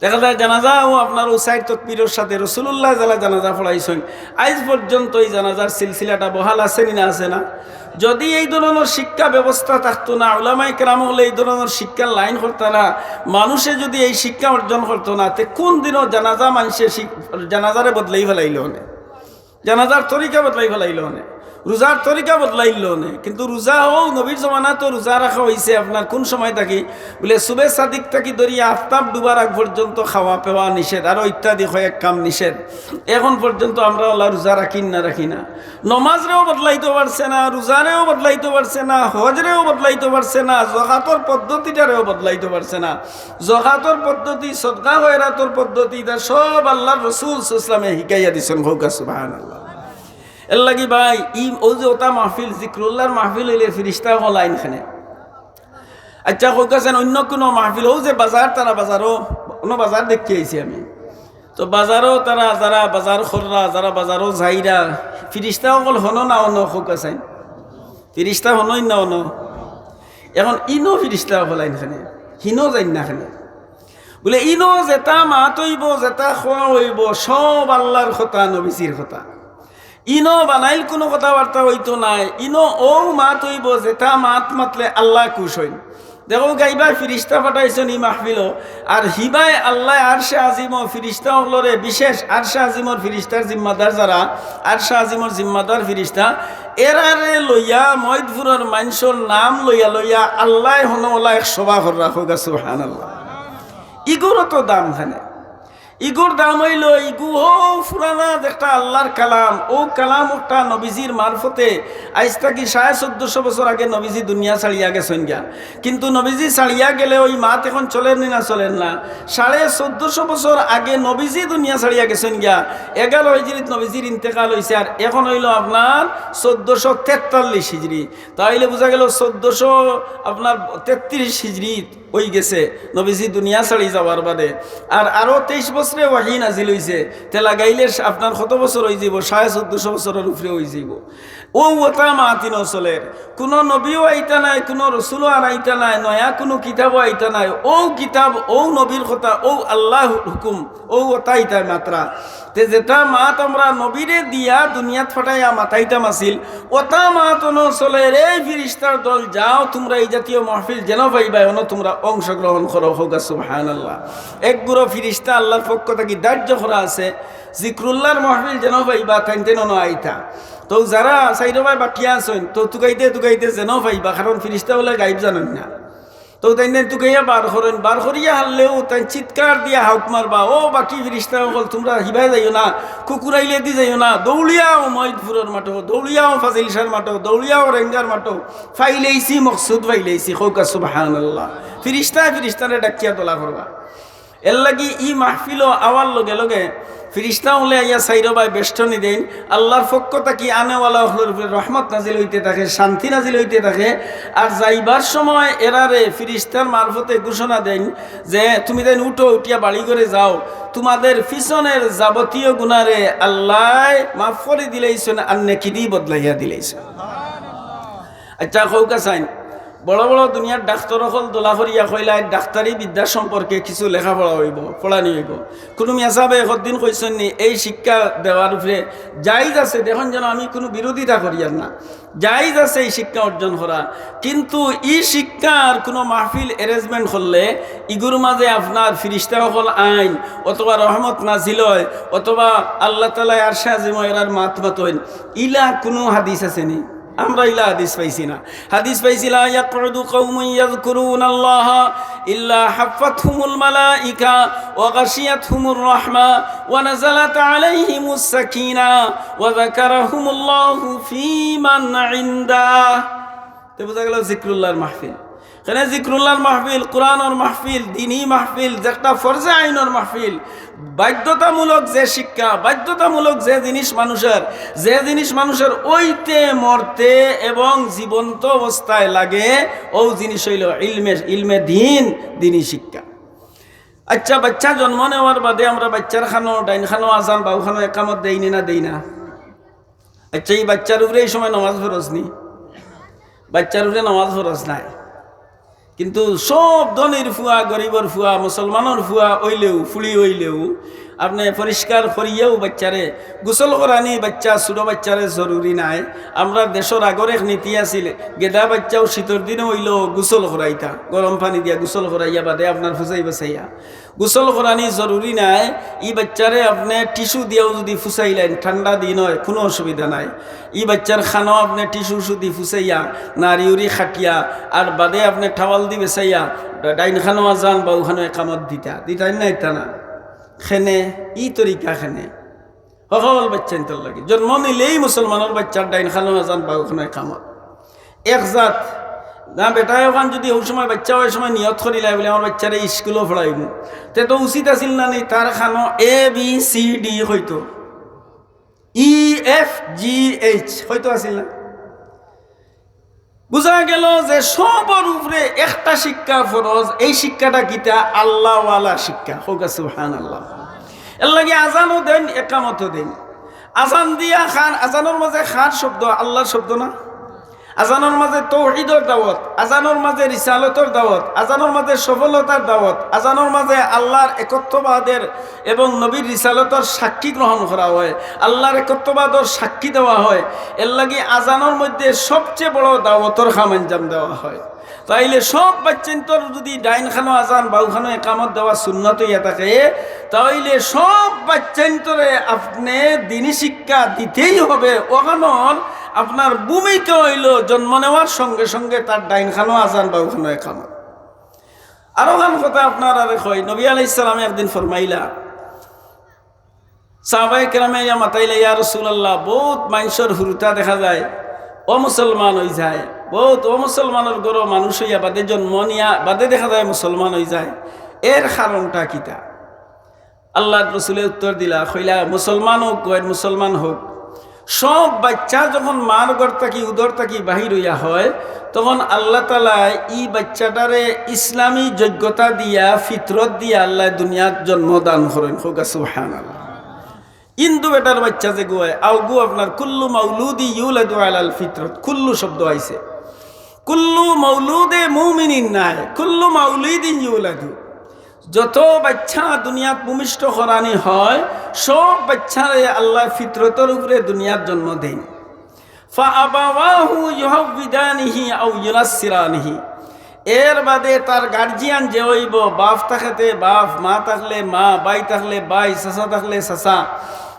দেখা যায় জানাজাও আপনার অউ চাইর তকবীরর সাথে রসুলুল্লাহ যারা জানাজা পড়াইছইন, আইজ পর্যন্ত এই জানাজার সিলসিলাটা বহাল আছে নি না, আছে না? যদি এই ধরনর শিক্ষা ব্যবস্থা থাকতো না, উলামায়ে কেরাম অকলে এই ধরনর শিক্ষার লাইন করতা না, মানষে যদি এই শিক্ষা অর্জন করতো না, তে কুন দিনও জানাজা মানষে শিক-, জানাজারে বদলাই ফালাইলো অনে। জানাজার তরিকা বদলাই ফালাইলো অনে, রোজার তরিকা বদলাইলো অনে। কিন্তু রোজা অউ নবীর জমানাত তো রোজা রাখা অইছে আপনার কুন সময় থাকি? বুলে সুবে সাদিক থাকি ধরিয়া আফতাব ডুবার আগ পর্যন্ত খাওয়া পেওয়া নিষেধ, আরো ইত্যাদি কয়েক কাম নিষেধ। এখন পর্যন্ত আমরা অলা রোজা রাখি না, রাখি না। নমাজরেও বদলাইতো পারছে না, রোজারেও বদলাইতো পারছে না, হজরেও বদলাইতো পারছে না, জকাতর পদ্ধতিটারেও বদলাইতো পারছে না। জকাতর পদ্ধতি, সদকা খয়রাতর পদ্ধতি, ইতা সব আল্লার রসুল সাল্লাল্লাহু আলাইহি ওয়াসাল্লামে হিকাইয়া দিছইন। কউক্কা সুবহানাল্লাহ। এরলাগি ভাই, ই অউ যে ওটা মাহফিল, জিক্রুল্লাহর মাহফিল অইলে ফিরিস্তা অকল আইন কেনে? আচ্ছা, কউক্কা চাইন অইন্য কুনু মাহফিল, অউ যে বাজার, তারা বাজারো, অনো বাজার দেখি আইছি আমি। তো বাজারো তারা যারা বাজার কররা, যারা বাজারো যাইরা, ফিরিস্তা অকল হনো না অনো, কউক্কা চাইন? ফিরিস্তা হনো না অনো? এখন ইনো ফিরিস্তা অকল আইন কেনে? হিনো যাইন না কেনে? বুলে, ইনো যেটা মাত অইবো, যেটা কওয়া অইবো, সব আল্লার কথা, নবীজির কথা। ইনো বানাইল কুনু কথাবার্তা অইতো নায়, ইনো অউ মাত অইবো যেটা মাত মাতলে আল্লায় খুশ অইন। দেখো, গাইবা ফিরিস্তা পাঠাইছইন ই মাহফিলো, আর হিবায় আল্লায় আরশে আজিমো ফিরিস্তা অকলরে বিশেষ, আরশে আজিমর ফিরিস্তার জিম্মাদার যারা, আরশে আজিমর জিম্মাদার ফিরিস্তা, এরারে লইয়া মইদপুরর মানষর নাম লইয়া লইয়া আল্লায় হনো ওলা এক সভা কররা, কউক্কা সুবহানাল্লাহ। ইগুরও তো দাম খানে। ইগুর দাম অইলো, ইগু অউ পুরানা যেটা আল্লার কালাম, অউ কালাম অকটা নবীজির মারফতে আইজ থাকি সাড়ে চৌদ্দশো বছর আগে নবীজি দুনিয়া ছাড়িয়া গেছইন গিয়া। কিন্তু নবীজি ছাড়িয়া গেলে অউ মাত এখন চলের নি না চলের না? সাড়ে চৌদ্দশো বছর আগে নবীজি দুনিয়া ছাড়িয়া গেছইন গিয়া। এগারো হিজরিত নবীজির ইন্তেকাল অইছে, আর এখন অইলো আপনার চৌদ্দশো তেতাল্লিশ হিজরি। তাইলে বুঝা গেল চৌদ্দশো আপনার তেত্রিশ হিজরিত অইগেছে নবীজি দুনিয়া ছাড়ি যাওয়ার বাদে। আর আরো তেইশ বছরে ওয়াহি নাজিল অইছে, তে লাগাইলে আপনার কত বছর অইযিবো? সাড়ে চৌদ্দশো বছরর উপরে অইযিবো। অউ ওটা মাত ইনো চলের। কুনু নবীও আইতা নায়, কুনু রসুলও আর আইতা নায়, নয়া কুনু কিতাবও আইতা নায়। অউ কিতাব, অউ নবীর কথা, অউ আল্লার হুকুম, অউ ওটা ইতায় মাতরা। তে যেটা মাত আমরা নবীরে দিয়া দুনিয়াত ফাটাইয়া মাতাইতাম আছিল, ওটা মাত অনো চলের। এই ফিরিস্তার দল, যাও, তুমরা ই জাতীয় মাহফিল যেনো পাইবায়, অনো তুমরা অংশগ্রহণ করো, কউক্কা সুবহানাল্লাহ। এক গুরু ফিরিস্তা আল্লার পক্ষ থাকি ধার্য করা আছে, জিক্রুল্লাহর মাহফিল যেনো পাইবা, তাইন তাইন অনো আইতা। তো যারা সাইডো বায় বাকিয়া আছইন, তো তুকাইতে তুকাইতে যেনো পাইবা, কারণ ফিরিস্তা অকলে গাইব জানইন না। তো তাইন তাইন তুকাইয়া বার করইন, বার করিয়া হারলেউ তাইন চিৎকার দিয়া হাউক মারবা, "ও বাকি ফিরিস্তা অকল, তুমরা হিবায় যাইও না, কুকুরাইলেদি যাইও না, দৌড়িয়াও মইদপুরর মাঠো, দৌড়িয়াও ফাজিলশার মাঠো, দৌড়িয়াও রেঙ্গার মাঠো, পাইলাইছি মকসুদ, পাইলাইছি।" কউক্কা সুবহানাল্লাহ। ফিরিস্তায় ফিরিস্তারে ডাকিয়া দলা করবা। এরলাগি ই মাহফিলো আওয়ার লগে লগে ফিরিস্তা অকলে আইয়া সাইডো বায় বেষ্টনী দেইন, আল্লার পক্ষ থাকি আনেওয়ালা অকলর উপরে রহমত নাজিল অইতে থাকে, শান্তি নাজিল অইতে থাকে। আর যাইবার সময় এরারে ফিরিস্তার মারফতে ঘোষণা দেইন যে, "তুমি তাইন উঠো, উঠিয়া বাড়ি ঘরে যাও, তোমাদের পিছনের যাবতীয় গুনারে আল্লায় মাফ করি দিলাইছইন, আর নেকিদি বদলাইয়া দিলাইছইন।" আচ্ছা, কউক্কা চাইন, বড় বড় দুনিয়ার ডাক্তর অকল দলা করিয়া কইলা, "এই ডাক্তারি বিদ্যা সম্পর্কে কিছু লেখাপড়া অইবো, পড়ানি অইবো।" কুনু মিয়া সাবে একদিন কইছইন নি, এই শিক্ষা দেওয়ার উপরে জায়েজ আছে, দেখইন যেন আমি কুনু বিরোধিতা করিয়ার না, জায়েজ আছে এই শিক্ষা অর্জন করা, কিন্তু ই শিক্ষার কুনু মাহফিল arrangement করলে ইগুর মাঝে আপনার ফিরিস্তা অকল আইন, অথবা রহমত নাজিল অয়, অথবা আল্লাহ তাআলায় আরশে আজিমো এরার মাত মাতইন, ইলা কুনু হাদিস আছে নি? আমরা ইলা হাদিস পাইছি না। হাদিস পাইছি, "لا يقعد قوم يذكرون الله إلا حفتهم الملائكة وغشيتهم الرحمة ونزلت عليهم السكينة وذكرهم الله فيمن عنده।" তে বুঝা গেল জিক্রুল্লাহর মাহফিল। কেনে জিক্রুল্লাহর মাহফিল, কোরআনর মাহফিল, দ্বীনি মাহফিল, যেটা ফরজে আইনর মাহফিল, বাধ্যতামূলক যে শিক্ষা, বাধ্যতামূলক যে জিনিস মানুষর, যে জিনিস মানুষর অইতে মরতে এবং জীবন্ত অবস্থায় লাগে, অউ জিনিস অইলো ইলমে, ইলমে দ্বীন, দ্বীনি শিক্ষা। আচ্ছা, বাচ্চা জন্ম নেওয়ার বাদে আমরা বাচ্চার কানো, ডাইন কানো আজান, বাউ কানো একামত দেই নি না দেই না? আচ্ছা, ই বাচ্চার উপরে ই সময় নামাজ ফরজ নি? বাচ্চার উপরে নামাজ ফরজ নায়। কিন্তু সব ধনীর ফুয়া, গরিবর ফুয়া, মুসলমানর ফুয়া অইলেউ, ফুড়ি অইলেউ, আপনে পরিষ্কার করিয়াউ বাচ্চারে গোসল করানি, বাচ্চা, ছোট বাচ্চারে জরুরি নায়। আমরার দেশর আগর এক নীতি আছিল, গেদা বাচ্চাউ শীতর দিনো অইলো গোসল করাইতা, গরম পানি দিয়া গোসল করাইয়া বাদে আপনার ফুসাইবা চাইয়া। গোসল করানি জরুরি নায়। ই বাচ্চারে আপনে টিস্যু দিয়াউ যুদি ফুসাইলাইন, ঠান্ডা দিন অয়, কুনু অসুবিধা নাই। ই বাচ্চার কানো আপনে টিস্যু উস্যু দি ফুসাইয়া, নাড়ি উড়ি কাটিয়া, আর বাদে আপনে টাওয়াল দি বেছাইয়া, ডাইন কানো আজান বাউ কানো একামত দিতা, দিতা না দিতা না? কেনে, ই তরিকা কেনে? হকল বাচ্চাইন্তর লাগি। জন্ম নিলেই মুসলমানর বাচ্চার ডাইন কানো আজান বাউ কানো একামত। এক জাত, না বেটায় অখান যুদি অউ সময় বাচ্চা অউ সময় নিয়ত করিলায় বুলে, "আমার বাচ্চারে স্কুলো পড়াইমু", তে তো উচিত আছিল না নি তার কানো A B C D কইতো, E F G H কইতো আছিল না? বুঝা গেল যে সবর উপরে একটা শিক্ষা ফরজ, এই শিক্ষাটা কিতা? আল্লাহওয়ালা শিক্ষা। কউক্কা সুবহানাল্লাহ। এরলাগি আজানও দেইন, একামতও দেইন। আজান দিয়া কার, আজানর মাঝে কার শব্দ? আল্লাহর শব্দ না? আজানর মাঝে তৌহিদর দাওয়াত, আজানর মাঝে রিসালতর দাওয়াত, আজানর মাঝে সফলতার দাওয়াত, আজানর মাঝে আল্লাহর একত্ববাদের এবং নবীর রিসালতর সাক্ষী গ্রহণ করা হয়, আল্লাহর একত্ববাদর সাক্ষী দেওয়া হয়। এর লাগি আজানর মধ্যে সবচেয়ে বড় দাওয়াতর কাম আঞ্জাম দেওয়া হয়। তাইলে সব বাচ্চাইন্তর যদি ডাইন খানো আজান বাউ খানো একামত দেওয়া সুন্নত হইয়া থাকে, তাইলে সব বাচ্চাইন্তরে আপনে দিনী শিক্ষা দিতেই হবে। ওখানোর আপনার ভূমিকা হইল জন্ম নেওয়ার সঙ্গে সঙ্গে তার ডাইন খানো আজান বাউ খানো একামত। আরো খান কথা আপনারারে কই, নবী আলাইহিস সালামে একদিন ফরমাইলা, সাহাবায়ে কেরামে ইয়া মাতাইলা, "ইয়া রাসূলুল্লাহ, বহুত মানষর হুরুতা দেখা যায় অমুসলমান হই যায়, বহুত অমুসলমানর ঘরো মানুষ হইয়া বাদে জন্ম নিয়া বাদে দেখা যায় মুসলমান হই যায়, এর কারণটা কিতা?" আল্লাহর রসুলে উত্তর দিলা, কইলা, "মুসলমান হোক, গয়ের মুসলমান হোক, সব বাচ্চা যখন মার ঘর থাকি, উদর থাকি বাহির হইয়া হয়, তখন আল্লাহ তাআলায় ই বাচ্চাটারে ইসলামী যোগ্যতা দিয়া, ফিতরত দিয়া আল্লাহ দুনিয়াত জন্ম দান করেন।" কউক্কা সুবহানাল্লাহ। হিন্দু বেটার বাচ্চা যেগু অয়, অগু আপনার কুল্লু মাউলুদি ইউলাদু আলাল ফিতরত, কুল্লু শব্দ আইছে। কুল্লু মাউলুদে মুমিনিন নায়, কুল্লু মাউলিদিন ইউলাদু। যত বাচ্চা দুনিয়াত ভূমিষ্ঠ করানি হয়, সব বাচ্চারে আল্লাহ ফিতরতর উপরে দুনিয়াত জন্ম দেন। ফাআবাওয়াহু ইউহাউবিদানিহি আও ইউনাসসিরানিহি। এর বাদে তার গার্জিয়ান যে অইব, বাপ থাকতে বাপ, মা থাকলে মা, ভাই থাকলে ভাই, চাচা থাকলে চাচা,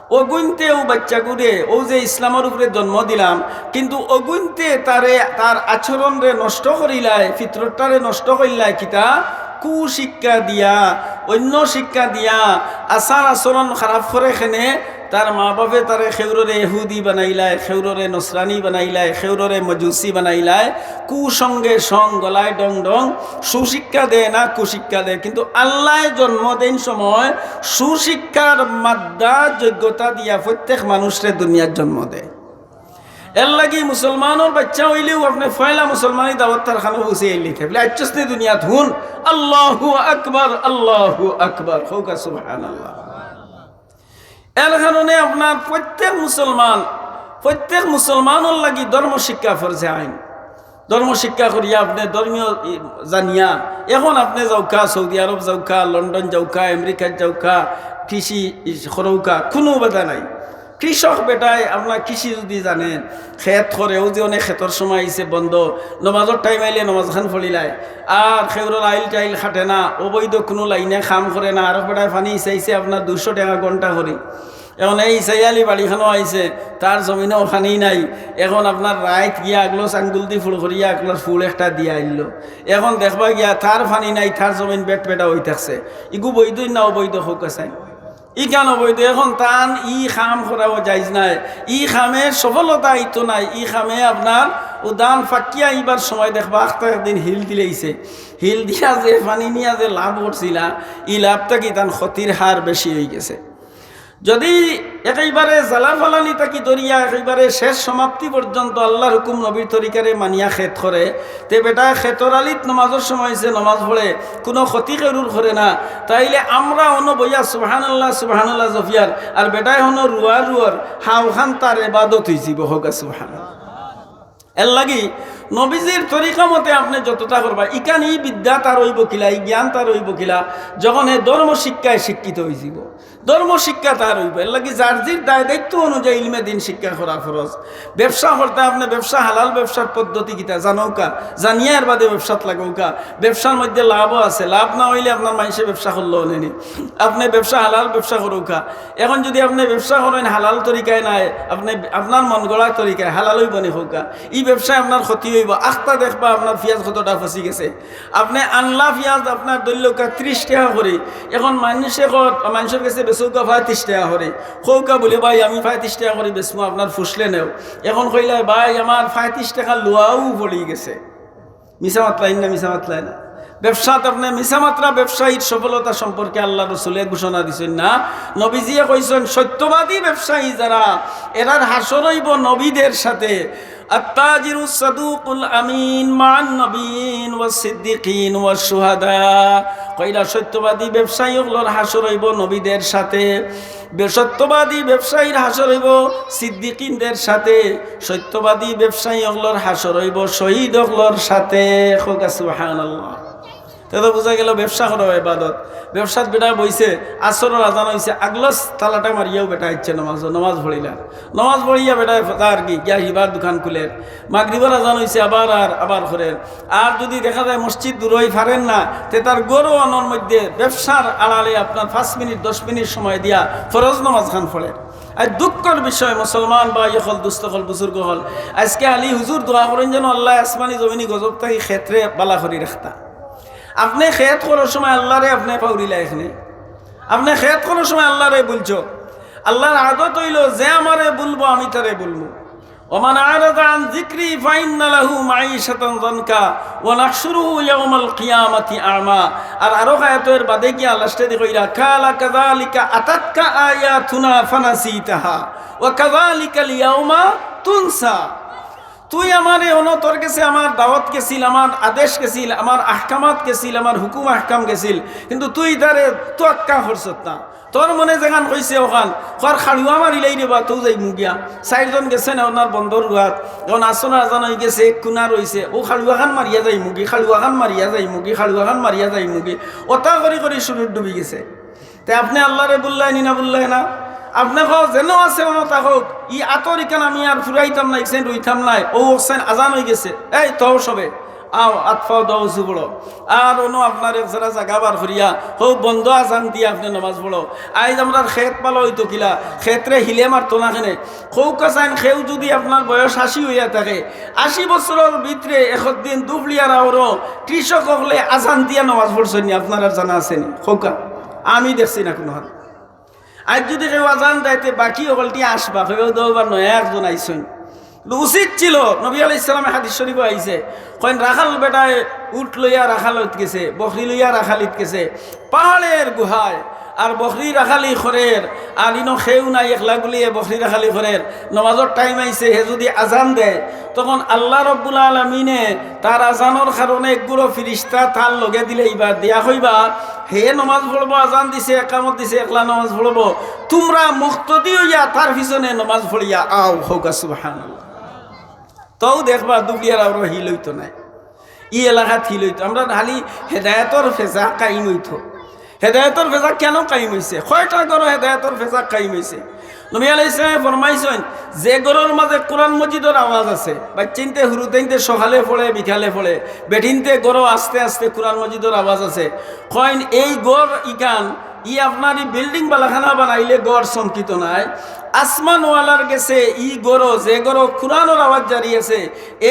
অগুইন্তে অউ বাচ্চাগুরে, অউ যে ইসলামর উপরে জন্ম দিলাম, কিন্তু অগুইন্তে তারে, তার আচরণরে নষ্ট করিলায়, ফিতরতটারে নষ্ট করিলায়, কিতা? কুশিক্ষা দিয়া, অন্য শিক্ষা দিয়া, আচার আচরণ খারাপ করে কেনে, তার মা বাপে তারে খেউররে এহুদি বানাইলায়, খেউররে নসরানি বানাইলায়, খেউররে মজুসি বানাইলায়, কুসঙ্গে সং, গলায় ডং ডং, সুশিক্ষা দেয় না, কুশিক্ষা দেয়। কিন্তু আল্লায় জন্ম দেন সময় সুশিক্ষার মাদ্দা যোগ্যতা দিয়া প্রত্যেক মানুষরে দুনিয়াত জন্ম দেয়। এর লাগি মুসলমানর বাচ্চা অইলেও আপনে পয়লা মুসলমানি দাওয়াত তার খানো পৌঁছে আইলে বলে, "আইচ্ছস নি দুনিয়াত, হুন, আল্লাহু আকবার, আল্লাহু আকবার, কউক্কা সুবহানাল্লাহ।" এর কারণে আপনার প্রত্যেক মুসলমান, প্রত্যেক মুসলমানর লাগি ধর্ম শিক্ষা ফরজে আইন। ধর্ম শিক্ষা করিয়া আপনে ধর্মীয় ই, জানিয়া, এখন আপনে যাউক্কা, সৌদি আরব যাউক্কা, লন্ডন যাউক্কা, আমেরিকাত যাউক্কা, কৃষি ই, করউক্কা, কুনু বাধা নাই। কৃষক বেটায় আপনার কৃষি যদি জানেন, খেত করে, অউ যে অনেক খেতর সময় আইছে বন্ধ, নমাজর টাইম আইলে নমাজ খান পড়িলায়, আর খেউরর আইল টাইল খাটে না, অবৈধ কুনু লাইনে কাম করে না, আরক বেটায় পানি ইসাইছে আপনার দুইশো টেকা ঘন্টা করি। এখন এই ইসাই আলী বাড়ি খানো আইছে, তার জমিনো পানি নাই। এখন আপনার রাইত গিয়া আগলো আঙ্গুল দি ফুড় করিয়া আগলোর ফুড় একটা দিয়া আইলো। এখন দেখবা গিয়া তার পানি নাই, তার জমিন বেট বেটা অই থাকছে। ইগু বৈধ না অবৈধ, কউক্কা চাই? ইখান অবৈধ। এখন তান ই কাম করাও জায়েজ নাই, ই কামে সফলতা আইতো নাই। ই কামে আপনার অউ ধান ফাকিয়া ইবার সময় দেখবা আখতা একদিন হিল দিলাইছে, হিল দিয়া যে পানি নিয়া যে লাভ করছিলা, ই লাভ থাকি তান ক্ষতির হার বেশি অই গেছে। যদি একেবারে জ্বালা ফালানি থাকি ধরিয়া একেবারে শেষ সমাপ্তি পর্যন্ত আল্লাহর হুকুম নবীর তরিকারে মানিয়া খেত করে, তে বেটায় খেতর আলিত নমাজর সময় যে নমাজ পড়ে, কুনু ক্ষতি কেউরর করে না, তাইলে আমরা অনো বইয়া সুবহানাল্লাহ, সুবহানাল্লাহ জপিয়ার, আর বেটায় অনো রুয়ার রুয়ার, হাওখান তার এবাদত অইযিবো, কউক্কা সুবহানাল্লাহ। এর লাগি নবীজির তরিকা মতে আপনে যতটা করবা, ইখান ই বিদ্যা তার অইবো কিলা, ই জ্ঞান তার অইবো কিলা, যখন হে ধর্ম শিক্ষায় শিক্ষিত অইযিবো, ধর্ম শিক্ষা তার অইবো। এর লাগি যার জির দায় দায়িত্ব অনুযায়ী ইলমে দিন শিক্ষা করা ফরজ। ব্যবসা করতে আপনে ব্যবসা, হালাল ব্যবসার পদ্ধতি কিতা জানউক্কা, জানিয়া এর বাদে ব্যবসাত লাগউক্কা। ব্যবসার মধ্যে লাভও আছে, লাভ না অইলে আপনার মানষে ব্যবসা করলো অনে নি। আপনে ব্যবসা, হালাল ব্যবসা করউক্কা। এখন যদি আপনে ব্যবসা করইন হালাল তরিকায় নায়, আপনে আপনার মন গড়া তরিকায়, হালাল অইবো নি কউক্কা? ই ব্যবসায় আপনার ক্ষতি অইবো। আখতা দেখবা আপনার পিয়াজ কতটা ফসি গেছে। আপনে আনলা পিয়াজ আপনার ধরলউক্কা ত্রিশ টেকা করি। এখন মানষে কর, মানষর গেছে বেচউক্কা পঁয়ত্রিশ টেকা করি। কউক্কা বুলে, "ভাই, আমি পঁয়ত্রিশ টেকা করি বেচমু, আপনার ফুসলে নেও।" এখন কইলায়, "ভাই, আমার পঁয়ত্রিশ টেকা লওয়াউ পড়ি গেছে।" মিছা মাতলাইন না, মিছা মাতলাইন না। ব্যবসাত আপনে মিছা মাতরা ব্যবসায়ীর সফলতা সম্পর্কে আল্লাহর রসুলে ঘোষণা দিছইন না, নবীজিয়ে কইছইন, "সত্যবাদী ব্যবসায়ী যারা, এরার হাশর অইবো নবীদের সাথে।" আত্তাজিরুস সাদুকুল আমিন মা'আন নাবিয়িন ওয়াস সিদ্দিকিন ওয়াশ শুহাদা। কইলা, সত্যবাদী ব্যবসায়ী অকলর হাশর অইবো নবীদের সাথে, বে-, সত্যবাদী ব্যবসায়ীর হাশর অইবো সিদ্দিকিনদের সাথে, সত্যবাদী ব্যবসায়ী অকলর হাশর অইবো শহীদ অকলর সাথে। কউক্কা সুবহানাল্লাহ। তে তো বুঝা গেল ব্যবসা করা ইবাদত। ব্যবসাত বেটা বইছে, আসরর আজান অইছে, আগলস তালাটা মারিয়াউ বেটা আইছে নমাজ, নমাজ পড়িলা। নমাজ পড়িয়া বেটায় ফতার কি, গিয়া হিবার দোকান খুলের। মাগরিবর আজান অইছে, আবার আর আবার করের। আর যুদি দেখা যায় মসজিদ দূরই পারের না, তে তার ঘরো অনর মধ্যে ব্যবসার আড়ালে আপনার পাঁচ মিনিট, দশ মিনিট সময় দিয়া ফরজ নমাজ খান পড়ের। আর দুঃখর বিষয়, মুসলমান ভাই অকল, দুস্ত অকল, বুজুর্গ অকল, আইজকে আলী হুজুর দোয়া করইন যেন আল্লায় আসমানি জমিনি গজব থাকি খেতরে বালা করি রাখতা। আপনে খেত করার সময় আল্লারে আপনে পাউরিলা এখানে, আপনে খেত করার সময় আল্লারে ভুলছো। আল্লার আদত অইলো, যে আমারে ভুলবো, আমি তারে ভুলমু। ওমান আরাদা আন যিকরি ফাইন্না লাহু মাঈশাতান যানকা ওয়া নাহশুরুহু ইয়াওমাল কিয়ামাতি আ'মা। আর আরো আয়াতর বাদে গিয়া লাস্টে দি কইরা, কালা কাযালিকা আতাতকা আয়াতুনা ফানাসিতাহা ওয়া কাযালিকাল ইয়াওমা তুনসা। তুই আমারে অনো, তোর গেছে আমার দাওয়াত গেছিল, আমার আদেশ গেছিল, আমার আহকামাত গেছিল, আমার হুকুম আহকাম গেছিল, কিন্তু তুই তারে তোয়াক্কা করছত না। তোর মনে যেখান কইছে অখান, কর খাড়ুয়া মারিলাই রে বা, তু যাইমু গিয়া। চাইরজন গেছে না অনার বন্দর রুয়াত, অখন আসর আজান অইগেছে, এক কুনা রইছে, অউ খাড়ুয়া খান মারিয়া যাইমু গি, খাড়ুয়া খান মারিয়া যাইমু গি, খাড়ুয়া খান মারিয়া যাইমু গি। অতা করি করি সুরুত ডুবি গেছে। তে আপনে আল্লারে ভুললায় নি না ভুললায় না? আপনে কও, যেন আছে অনো থাকউক, ই আতর ইখান আমি আর ফুরাইতাম না, ইখান রইতাম নায়, অউ অকছেন আজান অইগেছে, এই তও সবে, আও, আত পাও ধও, অজু পড়ো। আর অনো আপনার এক জেরা জাগা বার করিয়া, হউ বন্দ আজান দিয়া আপনে নমাজ পড়ো। আইজ আমরার খেত বালা অইতো কিলা, খেতরে হিলে মারতো না কেনে। কউক্কা চাইন, কেউ যুদি আপনার বয়স আশি অইয়া থাকে, আশি বছরর ভিতরে একদিন দুবলিয়ার আওরো কৃষক অকলে আজান দিয়া নমাজ পড়ছইন নি, আপনারার জানা আছে নি? কউক্কা, আমি দেখছি না কুনুখান। আইজ যুদি কেউ আজান দেয়, তে বাকি অকলটি আসবা, কেউ দেওবার নয়, একজন আইছইন। কিন্তু উচিত ছিল, নবী আলাইহিস সালামে হাদিস শরীফো আইছে, কইন রাখাল বেটায় উট লইয়া রাখালত গেছে, বকরি লইয়া রাখালিত গেছে, পাহাড়ের গুহায়, আর বকরি রাখালি করের, আর ইনো কেউ নাই, একলা গুলিয়ে বকরি রাখালি করের। নমাজর টাইম আইছে, হে যুদি আজান দেয়, তখন আল্লাহ রব্বুল আলামিনে তার আজানর কারণে একগুলো ফিরিস্তা তার লগে দিলাইবা, দিয়া কইবা, হে নমাজ পড়বো, আজান দিছে, একামত দিছে, একলা নমাজ পড়বো, তুমরা মুক্তদি অইয়া তার পিছনে নমাজ পড়িয়া আও। কউক্কা সুবহানাল্লাহ। তও দেখবা দুবলিয়ার আওরো হিল অইতো নায়, ই এলাকাত হিল অইতো। আমরার খালি হেদায়েতর ফেজা কায়েম অইতো। হেদায়েতর ফেজা কেনে কায়েম অইছে? কয়টা ঘরো হেদায়েতর ফেজা কায়েম অইছে? নবী আলাইহিস সালামে ফরমাইছইন, যে ঘরর মাঝে কুরআন মজিদর আওয়াজ আছে, বাইচ্চাইন্তে হুরুতাইন্তে সকালে পড়ে, বিকালে পড়ে, বেটিন্তে ঘরো আস্তে আস্তে কুরআন মজিদর আওয়াজ আছে, কইন এই ঘর ইখান, ই আপনার ই বিল্ডিং বালাখানা বানাইলে ঘর চমকিতো নায়। আসমানওয়ালার গেছে ই ঘরো, যে ঘরো কুরআনর আওয়াজ জারি আছে,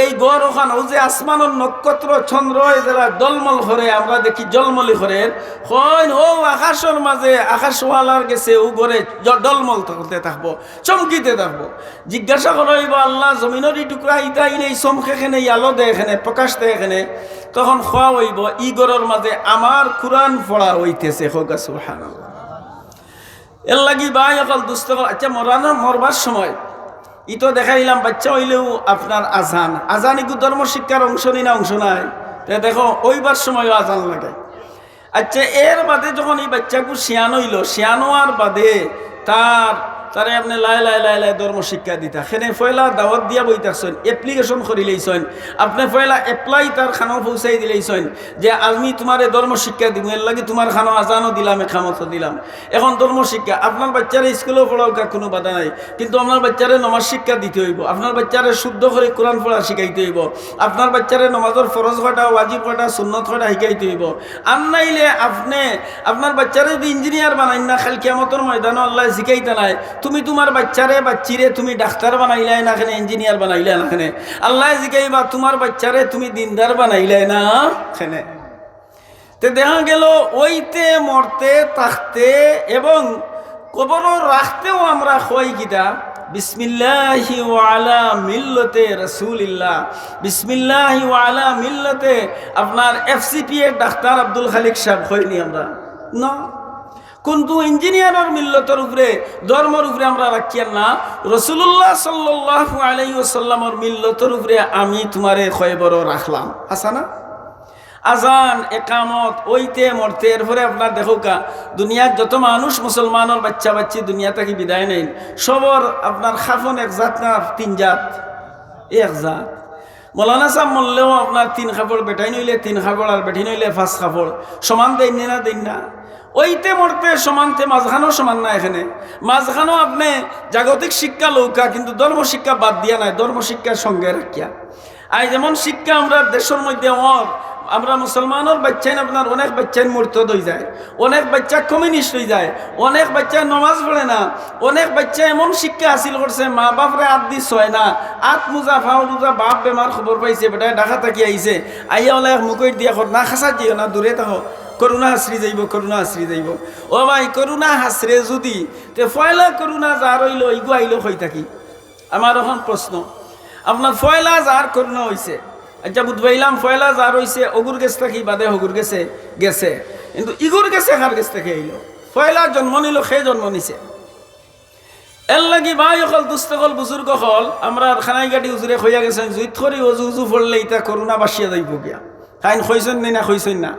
এই ঘর অখান, অউ যে আসমানর নক্ষত্র চন্দ্র এ যারা ঝলমল করে, আমরা দেখি ঝলমলি করের, কইন অউ আকাশর মাঝে আকাশওয়ালার গেছে অউ ঘরে জ-, ঝলমল করতে থাকবো, চমকিতে থাকবো। জিজ্ঞাসা করা অইবো, আল্লাহ, জমিনর ই টুকরা ইতা ইলে ই চমকে কেনে, ই আলো দেয় কেনে, প্রকাশ দেয় কেনে? তখন কওয়া অইবো, ই ঘরর মাঝে আমার কুরআন পড়া অইতেছে। কউক্কা সুবহানাল্লাহ। এর লাগি ভাই অকল, দুস্ত অকল, আচ্ছা, মরানো, মরবার সময় ই তো দেখাইলাম, বাইচ্চা অইলেও আপনার আজান, আজান ইগু ধর্ম শিক্ষার অংশ নি না অংশ নায়? তে দেখো, অইবার সময়ও আজান লাগে। আচ্ছা, এর বাদে যখন ই বাইচ্চাগু শিয়ান অইলো, শিয়ান অওয়ার বাদে তার, তারে আপনে লায় লায় লায় লায় ধর্ম শিক্ষা দিতা। কেনে পয়লা দাওয়াত দিয়া বই থাকছইন, application করিলাইছইন, আপনে পয়লা apply তার কানো পৌঁছাই দিলাইছইন যে আমি তুমারে ধর্ম শিক্ষা দিমু, এর লাগি তুমার কানো আজানও দিলাম, একামতও দিলাম। এখন ধর্ম শিক্ষা, আপনার বাইচ্চারে স্কুলো পড়াউক্কা, কুনু বাধা নাই, কিন্তু আপনার বাইচ্চারে নমাজ শিক্ষা দিতে অইবো, আপনার বাইচ্চারে শুদ্ধ করি কুরআন পড়া শিখাইতে অইবো, আপনার বাইচ্চারে নমাজর ফরজ কয়টা, ওয়াজিব কয়টা, সুন্নত কয়টা শিখাইতে অইবো। আর নাইলে আপনে আপনার বাইচ্চারে যুদি ইঞ্জিনিয়ার বানাইন না, কাইল কিয়ামতর ময়দানো আল্লায় জিকাইতা নায়, তুমি তুমার বাইচ্চারে, বাইচ্চিরে তুমি ডাক্তার বানাইলায় না কেনে, ইঞ্জিনিয়ার বানাইলায় না কেনে? আল্লায় জিকাইবা, তুমার বাইচ্চারে তুমি দিনদার বানাইলায় না কেনে? তে দেখা গেল, অইতে, মরতে, থাকতে এবং কবরো রাখতেও আমরা কই কিতা? বিসমিল্লাহি ওয়া আলা মিল্লতে রাসূলিল্লাহ, বিসমিল্লাহি ওয়া আলা মিল্লতে আপনার এফসিপিএ ডাক্তার আব্দুল খালিক সাব কইনি আমরা? না। কিন্তু ইঞ্জিনিয়ারর মিল্লতর উপরে, ধর্মর উপরে আমরা রাখিয়ার না। রাসূলুল্লাহ সাল্লাল্লাহু আলাইহি ওয়াসাল্লামর মিল্লতর উপরে আমি তুমারে কয়বরো রাখলাম, হাছা না? আজান, একামত অইতে মরতে, এরপরে আপনার দেখউক্কা, দুনিয়ার যত মানুষ মুসলমানর বাইচ্চা বাইচ্চি দুনিয়া থাকি বিদায় নেইন, সবর আপনার কাফন এক জাত না তিন জাত? এক জাত। মৌলানা সাব মরলেও আপনার তিন কাপড়, বেটাইন অইলে তিন কাপড় আর বেটিন অইলে পাঁচ কাপড়। সমান দেইন নি না, দেইন না? অইতে মরতে সমানতে মাঝখানো সমান না। এখানে মাঝখানো আপনে জাগতিক শিক্ষা লউক্কা, কিন্তু ধর্ম শিক্ষা বাদ দিয়া নায়, ধর্ম শিক্ষা সঙ্গে রাখিয়া। আইজ যেমন শিক্ষা আমরার দেশর মধ্যে অর, আমরা মুসলমানর বাইচ্চাইন, আপনার অনেক বাইচ্চাইন মুরতাদ অইযায়, অনেক বাইচ্চা কমিউনিস্ট অইযায়, অনেক বাইচ্চায় নমাজ পড়ে না, অনেক বাইচ্চায় এমন শিক্ষা হাসিল করছে, মা বাপরে আত দি ছয় না, আত মুজা, ফাও মুজা, বাপ বেমার খবর পাইছে, বেটায় ঢাকা থাকি আইছে, আইয়া অলা এক মুখইর দিয়া কর, "না, খাসাত যাইও না, দূরে থাকো, করোনা আছড়ি যাইবো, করোনা আছড়ি যাইবো।" ও ভাই, করোনা আছড়ে যুদি, তে পয়লা করোনা যার অইলো, ইগু আইলো কই থাকি? আমার অখন প্রশ্ন, আপনার পয়লা যার করোনা অইছে, আইচ্ছা, বুঝবাইলাম, পয়লা যার অইছে, অগুর গেছ থাকি বাদে হগুর গেছে গেছে, কিন্তু ইগুর গেছে কার গেছ থাকি আইলো? পয়লা জন্ম নিলো, কে জন্ম নিছে? এরলাগি ভাই অকল, দুস্ত অকল, বুজুর্গ অকল, আমরার কানাইঘাটি হুজুরে কইয়া গেছইন, জুইত করি অজু উজু পড়লে ইতা করোনা বাসিয়া যাইবো গিয়া। তাইন কইছইন নি না, কইছইন না?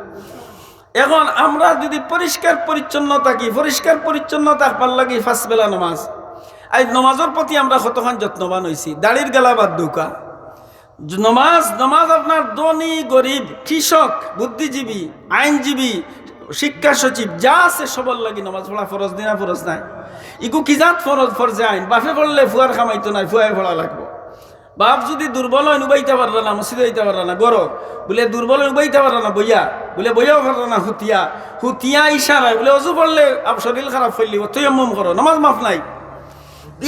অখন আমরা যুদি পরিষ্কার পরিচ্ছন্ন থাকি, পরিষ্কার পরিচ্ছন্ন থাকবার লাগি পাঁচ বেলা নমাজ। আইজ নমাজর প্রতি আমরা কতখান যত্নবান অইছি, দাড়ির গালা বাদ দেউক্কা। নমাজ, নমাজ আপনার ধনী গরিব, কৃষক, বুদ্ধিজীবী, আইনজীবী, শিক্ষা সচিব, যা আছে সবর লাগি নমাজ পড়া ফরজ নি না ফরজ নায়? ইগু কি জাত ফরজ, ফরজে আইন? বাপে পড়লে ফুয়ার কামাইতো নায়, ফুয়ায় পড়া লাগবো। বাপ যুদি দুর্বল অইন, উবাইতা পাররা না, মসজিদো যাইতা পাররা না, গরো, বুলে দুর্বল অইন, উবাইতা পাররা না, বইয়া, বুলে বইয়াও পাররা না, হুতিয়া, হুতিয়া ইশারায়, বুলে অজু পড়লে আব-, শরীল খারাপ অইলে, ও তৈয়াম্মুম করো, নমাজ মাফ নাই।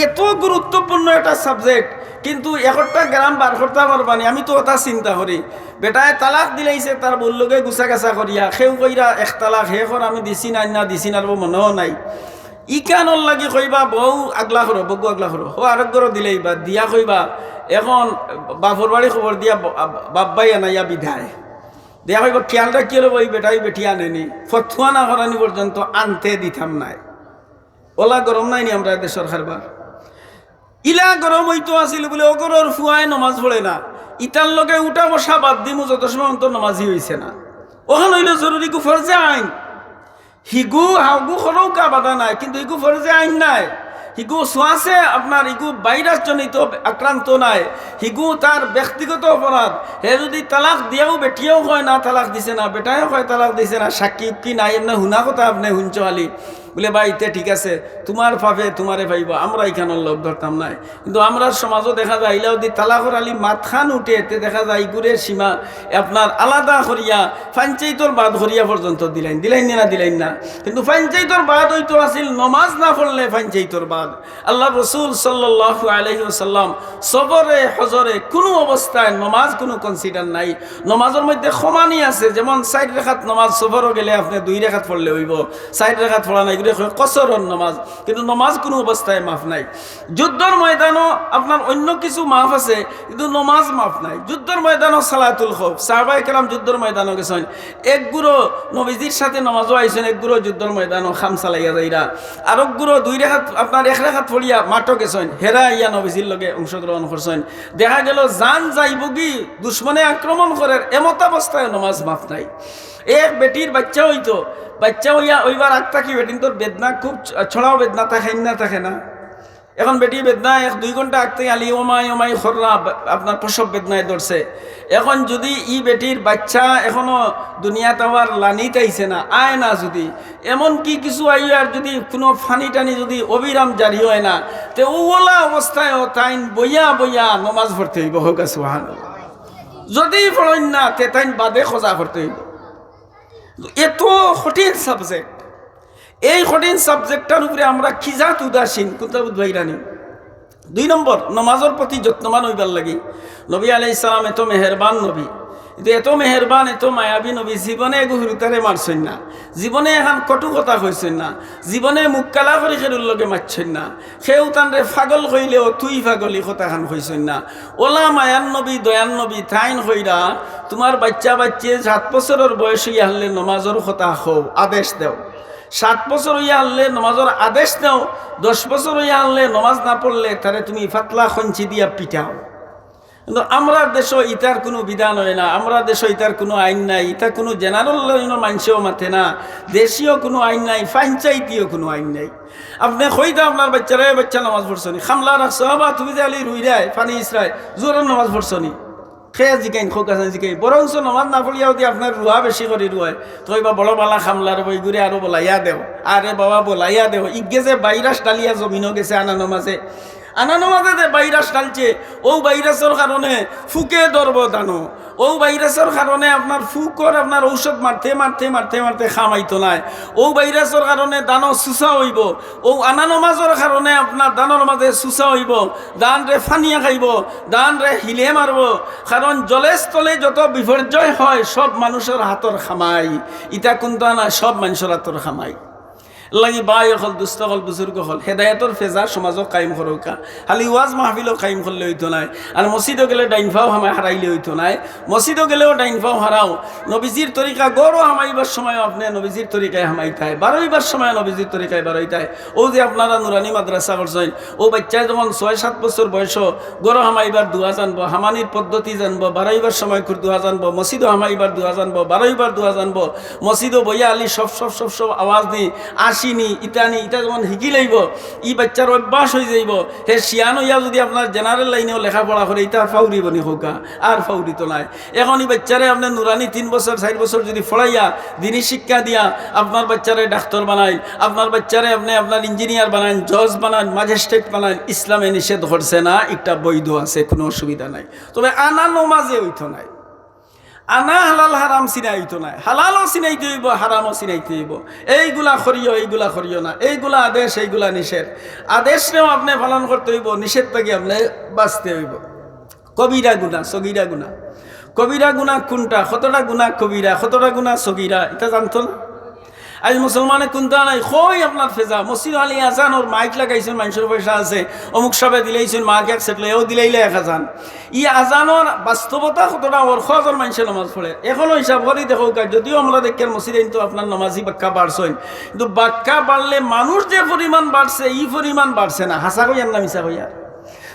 এত গুরুত্বপূর্ণ একটা subject, কিন্তু একটা গ্রাম বার করতা পারবা নি। আমি তো অতা চিন্তা করি, বেটায় তালাক দিলাইছে তার বউর লগে গুছা গাছা করিয়া, কেউ কইরা এক তালাক, হে কর আমি দিছি না, না দিছি না, আর মনেও নাই। ইখানর লাগি কইবা, "বউ আগলা করো, বগু আগলা করো।" হো আরক ঘরো দিলাইবা, দিয়া কইবা, "এখন বাপর বাড়ি খবর দিয়া ব-, আব-, বাপ ভাই আনাইয়া বিদায়।" দিয়া কইবা, "খেয়াল রাখিও রে বউ, বেটায় বেটি আনেনি, ফতুয়া না করানি পর্যন্ত আনতে দিতাম নায়।" অলা গরম নায় নি আমরার দেশর কারবার? ইলা গরম অইতো আছিল বুলে অউ ঘরর ফুয়ায় নমাজ পড়ে না, ইতার লগে উঠা বসা বাদ দিমু যত সময় অন্তত নমাজি অইছে না। অখান অইলো জরুরি, ইগু ফরজে আইন। হিগু হাগু করউক্কা বাধা নাই, কিন্তু ইগু ফরজে আইন নায়। হিগু ছোঁয়াছে আপনার, ইগু ভাইরাস জনিত আক্রান্ত নায়। হিগু তার ব্যক্তিগত অপরাধ। হে যুদি তালাক দিয়াও বেটিয়েও কয় না তালাক দিছে না, বেটায়ও কয় তালাক দিছে না, সাক্ষী উক্ষী নাই, এমনে হুনা কথা আপনে হুনছো খালি। বুলে, "ভাই, তে ঠিক আছে, তুমার পাপে তুমারে পাইবো, আমরা ইখানর লগ ধরতাম নায়।" কিন্তু আমরার সমাজো দেখা যায়, ইলা যুদি তালাকর আলি মাতখান উঠে, তে দেখা যায় ইগুরে সীমা আপনার আলাদা করিয়া, পঞ্চাইতর বাদ করিয়া পর্যন্ত দিলাইন, দিলাইন নি না, দিলাইন না। কিন্তু পঞ্চাইতর বাদ অইতো আছিল, নমাজ না পড়লে পঞ্চাইতর বাদ। আল্লার রসুল সাল্লাল্লাহু আলাইহি ওয়াসাল্লাম সফরে, হজরে কুনু অবস্থায় নমাজ কুনু consider নাই। নমাজর মধ্যে কমানি আছে, যেমন চাইর রেখাত নমাজ সফরো গেলে আপনে দুই রেখাত পড়লে অইবো, চাইর রেখাত পড়া নাই, ইগুরে কয় কসরর নমাজ। কিন্তু নমাজ কুনু অবস্থায় মাফ নাই। যুদ্ধর ময়দানো আপনার অইন্য কিছু মাফ আছে, কিন্তু নমাজ মাফ নাই। যুদ্ধর ময়দানো সালাতুল খৌফ, সাহাবায়ে কেরাম যুদ্ধর ময়দানো গেছইন, এক গুরু নবীজির সাথে নমাজো আইছইন, এক গুরু যুদ্ধর ময়দানো কাম চালাইয়া যাইরা, আরক গুরু দুই রেখাত, আপনার এক রেখাত পড়িয়া মাঠো গেছইন, হেরা আইয়া নবীজির লগে অংশগ্রহণ করছইন। দেখা গেলো জান যাইবোগি, দুশমনে আক্রমণ করের, এমতাবস্থায় নমাজ মাফ নাই। এক বেটির বাইচ্চা অইতো, বাইচ্চা অইয়া অইবার আগ থাকি বেটিন্তর বেদনা খুব ছ-, ছড়াও বেদনা থাকে, না থাকে না? এখন বেটি বেদনা এক দুই ঘন্টা আগ থাকি খালি ওমাই ওমাই কররা, বা-, আপনার প্রসব বেদনায় ধরছে। এখন যুদি ই বেটির বাইচ্চা এখনো দুনিয়াত আবার লানিত আইছে না, আয় না যুদি, এমনকি কিছু আইও আর যুদি কুনু ফানি টানি যুদি অবিরাম জারি অয় না, তে অউ অলা অবস্থায়ও তাইন বইয়া বইয়া নমাজ পড়তে অইবো, কউক্কা সুবহানাল্লাহ। যুদি পড়ইন না, তে তাইন বাদে কজা করতে অইবো। এত কঠিন subject। এই কঠিন subject-টার উপরে আমরা কি জাত উদাসীন, কুনতা বুঝবায়রা নি? দুই নম্বর, নমাজর প্রতি যত্নবান অইবার লাগি। নবী আলাইহিস সালাম এত মেহেরবান নবী, কিন্তু এত মেহেরবান, এত মায়াবী নবী জীবনে এগু হুরুতারে মারছইন না, জীবনে এখান কটু কথা কইছইন না, জীবনে মুখ কালা করি কেউর লগে মাতছইন না। কেউ তানরে পাগল কইলেও তুই পাগল ই কথাখান কইছইন না। অলা মায়ার নবী, দয়ার নবী, তাইন কইরা, "তুমার বাইচ্চা বাইচ্চি সাত বছরর বয়স অইয়া হারলে নমাজর কথা কও, আদেশ দেও।" সাত বছর অইয়া হারলে নমাজর আদেশ দেও, দশ বছর অইয়া হারলে নমাজ না পড়লে তারে তুমি ফাতলা খঞ্চি দিয়া পিটাও। কিন্তু আমরার দেশো ইতার কুনু বিধান অয় না, আমরার দেশো ইতার কুনু আইন নাই, ইতা কুনু general লাইনর মানষেও মাতে না, দেশীয় কুনু আইন নাই, পঞ্চায়েতীয় কুনু আইন নাই। আপনে কইতা আপনার বাইচ্চারে, "বাইচ্চা নমাজ পড়ছো নি?" কামলা রাখছো, "বাবা, তুমি যে আলি রুইরায়, পানি ইসরায়, জোহরর নমাজ পড়ছো নি?" কে জিকাইন, কউক্কা চাইন জিকাইন। বরঞ্চ নমাজ না পড়িয়াও যদি আপনার রুয়া বেশি করি রুয়ায়, তে কইবা, "বড় বালা কামলার বই ঘুরে আরো বলাইয়া দেও।" আরে বাবা, বলাইয়া দেও। ইগে যে ভাইরাস ডালিয়া জমিনো গেছে আনা নমাজে, আনা নমাজে যে ভাইরাস ডালছে, অউ ভাইরাসর কারণে ফুকে ধরবো ধানো, অউ ভাইরাসর কারণে আপনার ফুকর আপনার ঔষধ মারতে মারতে মারতে মারতে কাম আইতো নায়। অউ ভাইরাসর কারণে ধানো সুসা অইবো, অউ আনা নমাজর কারণে আপনার ধানর মাঝে সুসা অইবো, ধানরে ফানিয়া খাইবো, ধানরে হিলে মারবো। কারণ জলে স্থলে যত বিপর্যয় হয়, সব মানুষর হাতর কামাই। ইতা কুন্তা না, সব মানুষর হাতর কামাই। লাগি ভাই অকল, দুস্ত অকল, বুজুর্গ অকল, হেদায়েতর ফেজা সমাজো কায়েম করউক্কা। খালি ওয়াজ মাহফিলো কায়েম করলে অইতো নায়, আর মসজিদো গেলে ডাইন পাও হামাই হারাইলে অইতো নায়। মসজিদো গেলেও ডাইন পাও হারাও। নবীজির তরিকা ঘরো হামাইবার সময়ও আপনে নবীজির তরিকায় হামাইতায়, বারইবার সময় নবীজির তরিকায় বারইতায়। অউ যে আপনারা নুরানি মাদ্রাসা করছইন, অউ বাইচ্চায় যখন ছয় সাত বছর বয়সো ঘরো হামাইবার দোয়া জানবো, হামানির পদ্ধতি জানবো, বারইবার সময় খুর দোয়া জানবো, মসজিদো হামাইবার দোয়া জানবো, বারইবার দোয়া জানবো, মসজিদো বইয়া আলি সব সব সব সব আওয়াজ নি, আসি নি, ইতা নি, ইতা যখন হিকি লাইবো, ই বাইচ্চার অভ্যাস অইযাইবো। হে শিয়ান অইয়া যদি আপনার general লাইনেও লেখাপড়া করে, ইতা আর ফাউরিবো নি কউক্কা? আর ফাউরিতো নায়। এখন ই বাইচ্চারে আপনে নুরানি তিন বছর, চাইর বছর যদি পড়াইয়া, দিনি শিক্ষা দিয়া, আপনার বাইচ্চারে ডাক্তর বানাইন, আপনার বাইচ্চারে আপনে আপনার engineer বানাইন, জজ বানাইন, magistrate বানাইন, ইসলামে নিষেধ করছে না, ইটা বৈধ আছে, কুনু অসুবিধা নাই। তবে আনা নমাজে অইতো নায়। আনা হালাল হারাম চিনা অইতো নায়, হালালও চিনাইতে অইবো, হারামও চিনাইতে অইবো। এইগুলা করিও, এইগুলা করিও না, এইগুলা আদেশ, এইগুলা নিষেধ। আদেশরেও আপনে পালন করতে অইবো, নিষেধ থাকি আপনে বাঁচতে অইবো। কবিরা গুনা, সগিরা গুনা। কবিরা গুনা কুনটা, কতটা গুনা কবিরা, কতটা গুনা সগিরা, ইতা জানতো না? আইজ মুসলমানে কুন্তা নাই, কই আপনার ফেজা? মসজিদো আলি আজানর মাইক লাগাইছইন, মানষর পয়সা আছে, অমুক সাবে দিলাইছইন, মাইক এক সেট লইয়াও দিলাইলা এক আজান। ই আজানর বাস্তবতা কতটা অর? কয়জন মানষে নমাজ পড়ে? এখনো হিসাব করি দেখউক্কা, যদিও আমরা দেখিয়ার মসজিদো কিন্তু আপনার নমাজি বাক্কা বাড়ছইন, কিন্তু বাক্কা বাড়লে মানুষ যে পরিমাণ বাড়ছে, ই পরিমাণ বাড়ছে না। হাছা কইয়ার না মিছা কইয়ার?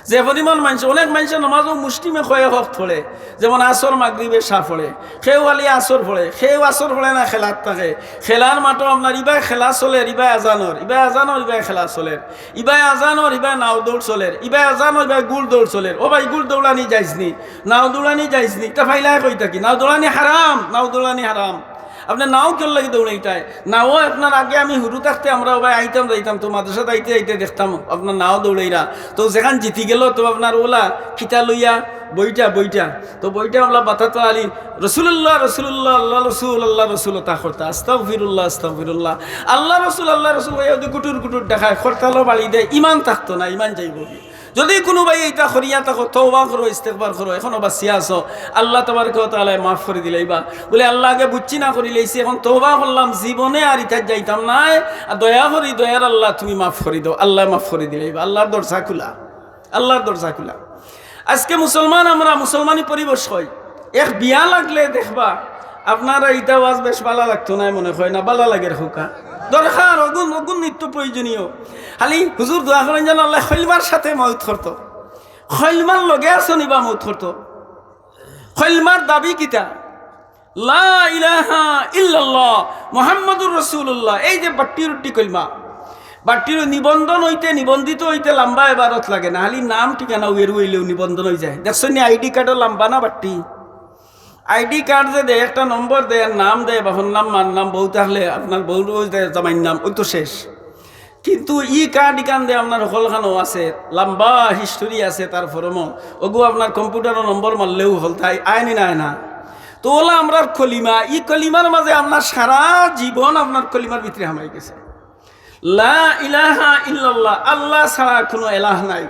যে পরিমাণ মানষে, অনেক মানষে নমাজও মুষ্টিমেয় কয়েক অক্ত পড়ে, যেমন আসর মাগরিবে এশা পড়ে, কেউ খালি আসর পড়ে, কেউ আসর পড়ে না, খেলাত থাকে। খেলার মাঠো আপনার ইবায় খেলা চলের, ইবায় আজানর, ইবায় আজানর, ইবায় খেলা চলের, ইবায় আজানর, ইবায় নাও দৌড় চলের, ইবায় আজানর, ইবায় গুড় দৌড় চলের। ও ভাই, গুড় দৌড়ানি জায়েজ নি, নাও দৌড়ানি জায়েজ নি, ইতা ফাইলায় কই থাকি? নাও দৌড়ানি হারাম, নাও দৌড়ানি হারাম। আপনে নাও কিওর লাগি দৌড়াইতায়? নাও আপনার আগে আমি হুরু থাকতে আমরা ওবায় আইতাম যাইতাম, তো মাদ্রাসাত আইতে আইতে দেখতাম আপনার নাও দৌড়াইরা। তো যেখান জিতি গেল তো আপনার ওলা কিতা লইয়া বইটা, বইটা। তো বইটা আমরা বাতাতো আলি, "রসুলুল্লাহ, রসুলুল্লাহ, আল্লাহ রসুল, আল্লাহ রসুল", তা করতা, "আস্তাগফিরুল্লাহ, আস্তাগফিরুল্লাহ, আল্লাহ রসুল, আল্লাহ রসুল", ওই ওদি গুটুর গুটুর দেখায়, খরতালো বাড়ি দেয়, ইমান থাকতো না, ইমান যাইবো। যদি কুনু ভাই ইতা করিয়া থাকো, তওবা করো, ইস্তেগফার করো, এখনো বাঁচিয়া আছো, আল্লাহ তাবারাকা ওয়া তাআলায় মাফ করি দিলাইবা। বলে, "আল্লাহ, আগে বুঝছি না করি লাইছি, এখন তওবা করলাম, জীবনে আর ইতা যাইতাম নায়, আর দয়া করি, দয়ার আল্লাহ, তুমি মাফ করি দেও।" আল্লাহ মাফ করি দিলাইবা। আল্লাহর দরজা খোলা, আল্লাহর দরজা খোলা। আজকে মুসলমান, আমরা মুসলমানি পরিবেশ কই, এক বিয়া লাগলে দেখবা, আপনারা ইতা ওয়াজ বেশ বালা লাগতো নায় মনে হয় না, বালা লাগের কউক্কা। দরকার, অগুন, অগুন নিত্য প্রয়োজনীয়। খালি হুজুর দোয়া করইন যেন আল্লাহ কলমার সাথে মউত করতো। কলমার লগে আছো নি বা মউত করতো? কলমার দাবি কিতা? লা ইলাহা ইল্লাল্লাহ মুহাম্মাদুর রাসূলুল্লাহ। এই যে বাট্টির উট্টি কলমা, বাট্টির নিবন্ধন অইতে, নিবন্ধিত অইতে লম্বা এবারত লাগে না, খালি নাম ঠিকানা উয়ের উইলেও নিবন্ধন অইযায়। দেখছইন নি আইডি কার্ডও লম্বা না বাট্টি? আইডি কার্ড যে দেয়, একটা নম্বর দেয়, নাম দেয়, বাপর নাম, মার নাম, বউ থাকলে আপনার বউর বউ দেয়, জামাইর নাম, ওই তো শেষ। কিন্তু ই কার্ড ইখান দেয় আপনার হকলখানো আছে, লম্বা হিস্টোরি আছে তার ফরমও। ওগু আপনার কম্পিউটারও নম্বর মারলেও হল, তাই আয় নি না, আয় না? তো ওলা আমরার কলিমা, ই কলিমার মাঝে আপনার সারা জীবন আপনার কলিমার ভিতরে হামাই গেছে। লা ইলাহা ইল্লাল্লাহ, আল্লাহ ছাড়া কুনু এলাহ নাই।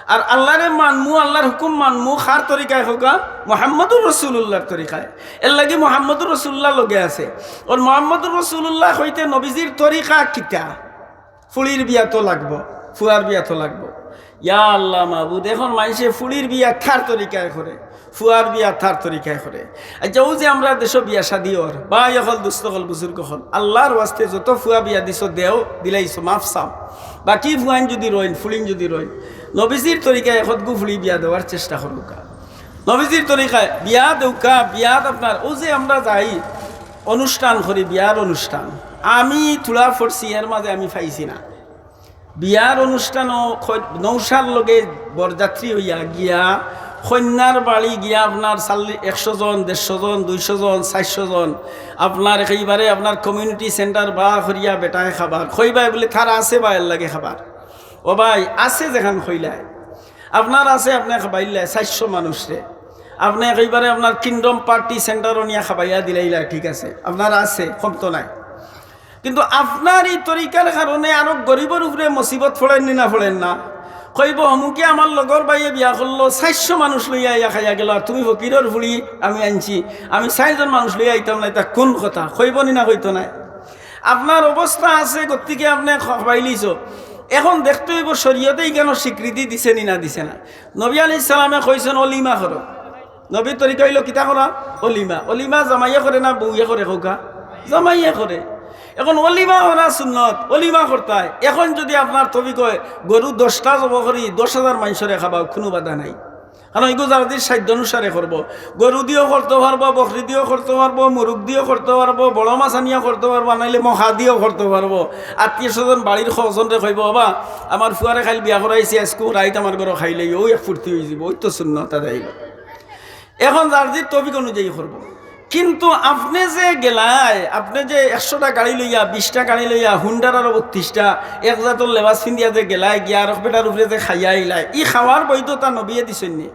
আর আল্লাহরে মানমু, আল্লাহর হুকুম মানমু, কার তরিকায় কউক্কা? মুহাম্মাদুর রাসূলুল্লাহর তরিকায়। এর লাগি মুহাম্মাদুর রাসূলুল্লাহ লগে আছে। অর মুহাম্মাদুর রাসূলুল্লাহ কইতে নবীজির তরিকা কিতা? ফুড়ির বিয়াত লাগবো, ফুয়ার বিয়াত লাগবো। ইয়া আল্লাহ মাবুদ, এখন মানষে ফুড়ির বিয়া তার তরিকায় করে, ফুয়ার বিয়া তার তরিকায় করে। আচ্ছা, অউ যে আমরার দেশো বিয়া শাদি অর, ভাই অকল, দুস্ত অকল, বুজুর্গ অকল, আল্লার ওয়াস্তে যত ফুয়া বিয়া দিছো দেও, দিলাইছো, মাফ চাও। বাকি ফুয়াইন যুদি রইন, ফুড়িন যুদি রইন, নবীজির তরিকায় একটগু ফুড়ি বিয়া দেওয়ার চেষ্টা করউক্কা। নবীজির তরিকায় বিয়া দেউক্কা, বিয়াত আপনার অউ যে আমরা যাই, অনুষ্ঠান করি, বিয়ার অনুষ্ঠান, আমি থুড়া পড়ছি, এর মাঝে আমি পাইছি না। বিয়ার অনুষ্ঠানো খ-, নৌশার লগে বরযাত্রী অইয়া গিয়া, কইন্যার বাড়ি গিয়া আপনার চাল্লি-, একশো জন, দেড়শো জন, দুইশো জন, চাইরশো জন, আপনার একেবারে আপনার community centre বা করিয়া বেটায় খাবার। কইবায় বুলে, "তার আছে বা এর লাগি খাবার।" ও ভাই, আছে যেখান কইলায়, আপনার আছে, আপনে খাবাইলায় চাইরশো মানুষরে, আপনে একেবারে আপনার Kingdom Party Centre-ও নিয়া খাবাইয়া দিলাইলায়, ঠিক আছে, আপনার আছে, কম তো নাই। কিন্তু আপনার ই তরিকার কারণে আরো গরিবর উপরে মুসিবত পড়ের নি না পড়ের না? কইবো, "হমুকে আমার লগর ভাইয়ে বিয়া করলো, চাইরশো মানুষ লইয়া আইয়া খাইয়া গেলো, আর তুমি ফকিরর ফুড়ি আমি আনছি, আমি চাইরজন মানুষ লইয়া আইতাম না, ইতা কুন কথা?" কইবো নি না কইতো নায়? আপনার অবস্থা আছে, গতিকে আপনে খ-, খাবাইলিছো। এখন দেখতে অইবো শরীয়তে ইখানর স্বীকৃতি দিছে নি না দিছে না। নবী আলাইহিস সালামে কইছইন, "অলিমা করো।" নবীর তরিকা অইলো কিতা করা? অলিমা। অলিমা জামাইয়ে করে না বউয়ে করে কউক্কা? জামাইয়ে করে। এখন অলিমা করা সুন্নত, অলিমা করতায়। এখন যুদি আপনার তৌফিক অয়, গরু দশটা জবো করি দশ হাজার মানষরে খাবাও, কুনু বাধা নাই। কারণ ইগু যার যার সাধ্য অনুসারে করবো। গরু দিও করতো পারবো, বকরি দিও করতো পারবো, মুরুগ দিও করতো পারবো, বড় মাছ আনিয়া করতো পারবো, নাইলে মখা দিও করতো পারবো। আত্মীয় স্বজন বাড়ির কয়জনরে কইবো, "বাবা, আমার ফুয়ারে কাইল বিয়া করাইছি, আইজকু রাইত আমার ঘরো খাইলাইও, অউ এক ফুর্তি অইযিবো, অউ তো সুন্নত আদায় অইলো।" এখন যার যার তৌফিক অনুযায়ী করবো। কিন্তু আপনে যে গেলায়, আপনে যে একশোটা গাড়ি লইয়া, বিশটা গাড়ি লইয়া, হুন্ডার আরো বত্রিশটা, এক জাতর লেবাস পিন্দিয়া যে গেলায়, গিয়া আরক বেটার উপরে যে খাইয়া আইলায়, ই খাওয়ার বৈধতা নবীয়ে দিছইন নি?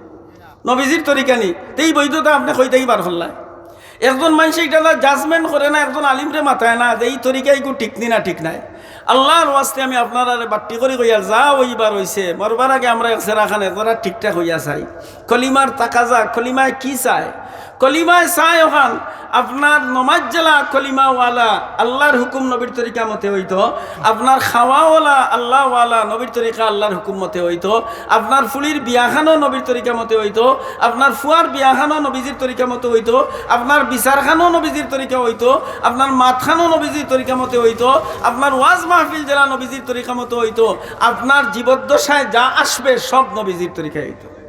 নবীজির তরিকা নি? তে ই বৈধতা আপনে কই থাকি বার করলায়? একজন মানষে ইটা judgement করে না, একজন আলিমরে মাতায় না যে ই তরিকা ইগু ঠিক নি না ঠিক নায়। আল্লার ওয়াস্তে আমি আপনারারে বাট্টি করি কইয়ার, যা অইবার অইছে, মরবার আগে আমরা এক জেরা খান এক জেরা ঠিকঠাক অইয়া চাই। কলিমার তাকাজা, কলিমায় কি চায়? কলিমায় চায় অখান আপনার নমাজ যেলা কলিমাওয়ালা, আল্লার হুকুম নবীর তরিকা মতে অইতো, আপনার খাওয়াওয়ালা আল্লাওয়ালা, নবীর তরিকা আল্লার হুকুম মতে অইতো, আপনার ফুড়ির বিয়াখানও নবীর তরিকা মতে অইতো, আপনার ফুয়ার বিয়াখানও নবীজির তরিকা মতে অইতো, আপনার বিচারখানও নবীজির তরিকা অইতো, আপনার মাতখানও নবীজির তরিকা মতে অইতো, আপনার ওয়াজ মাহফিল যেলা নবীজির তরিকা মতে অইতো, আপনার জীবদ্দশায় যা আসবে সব নবীজির তরিকায় অইতো।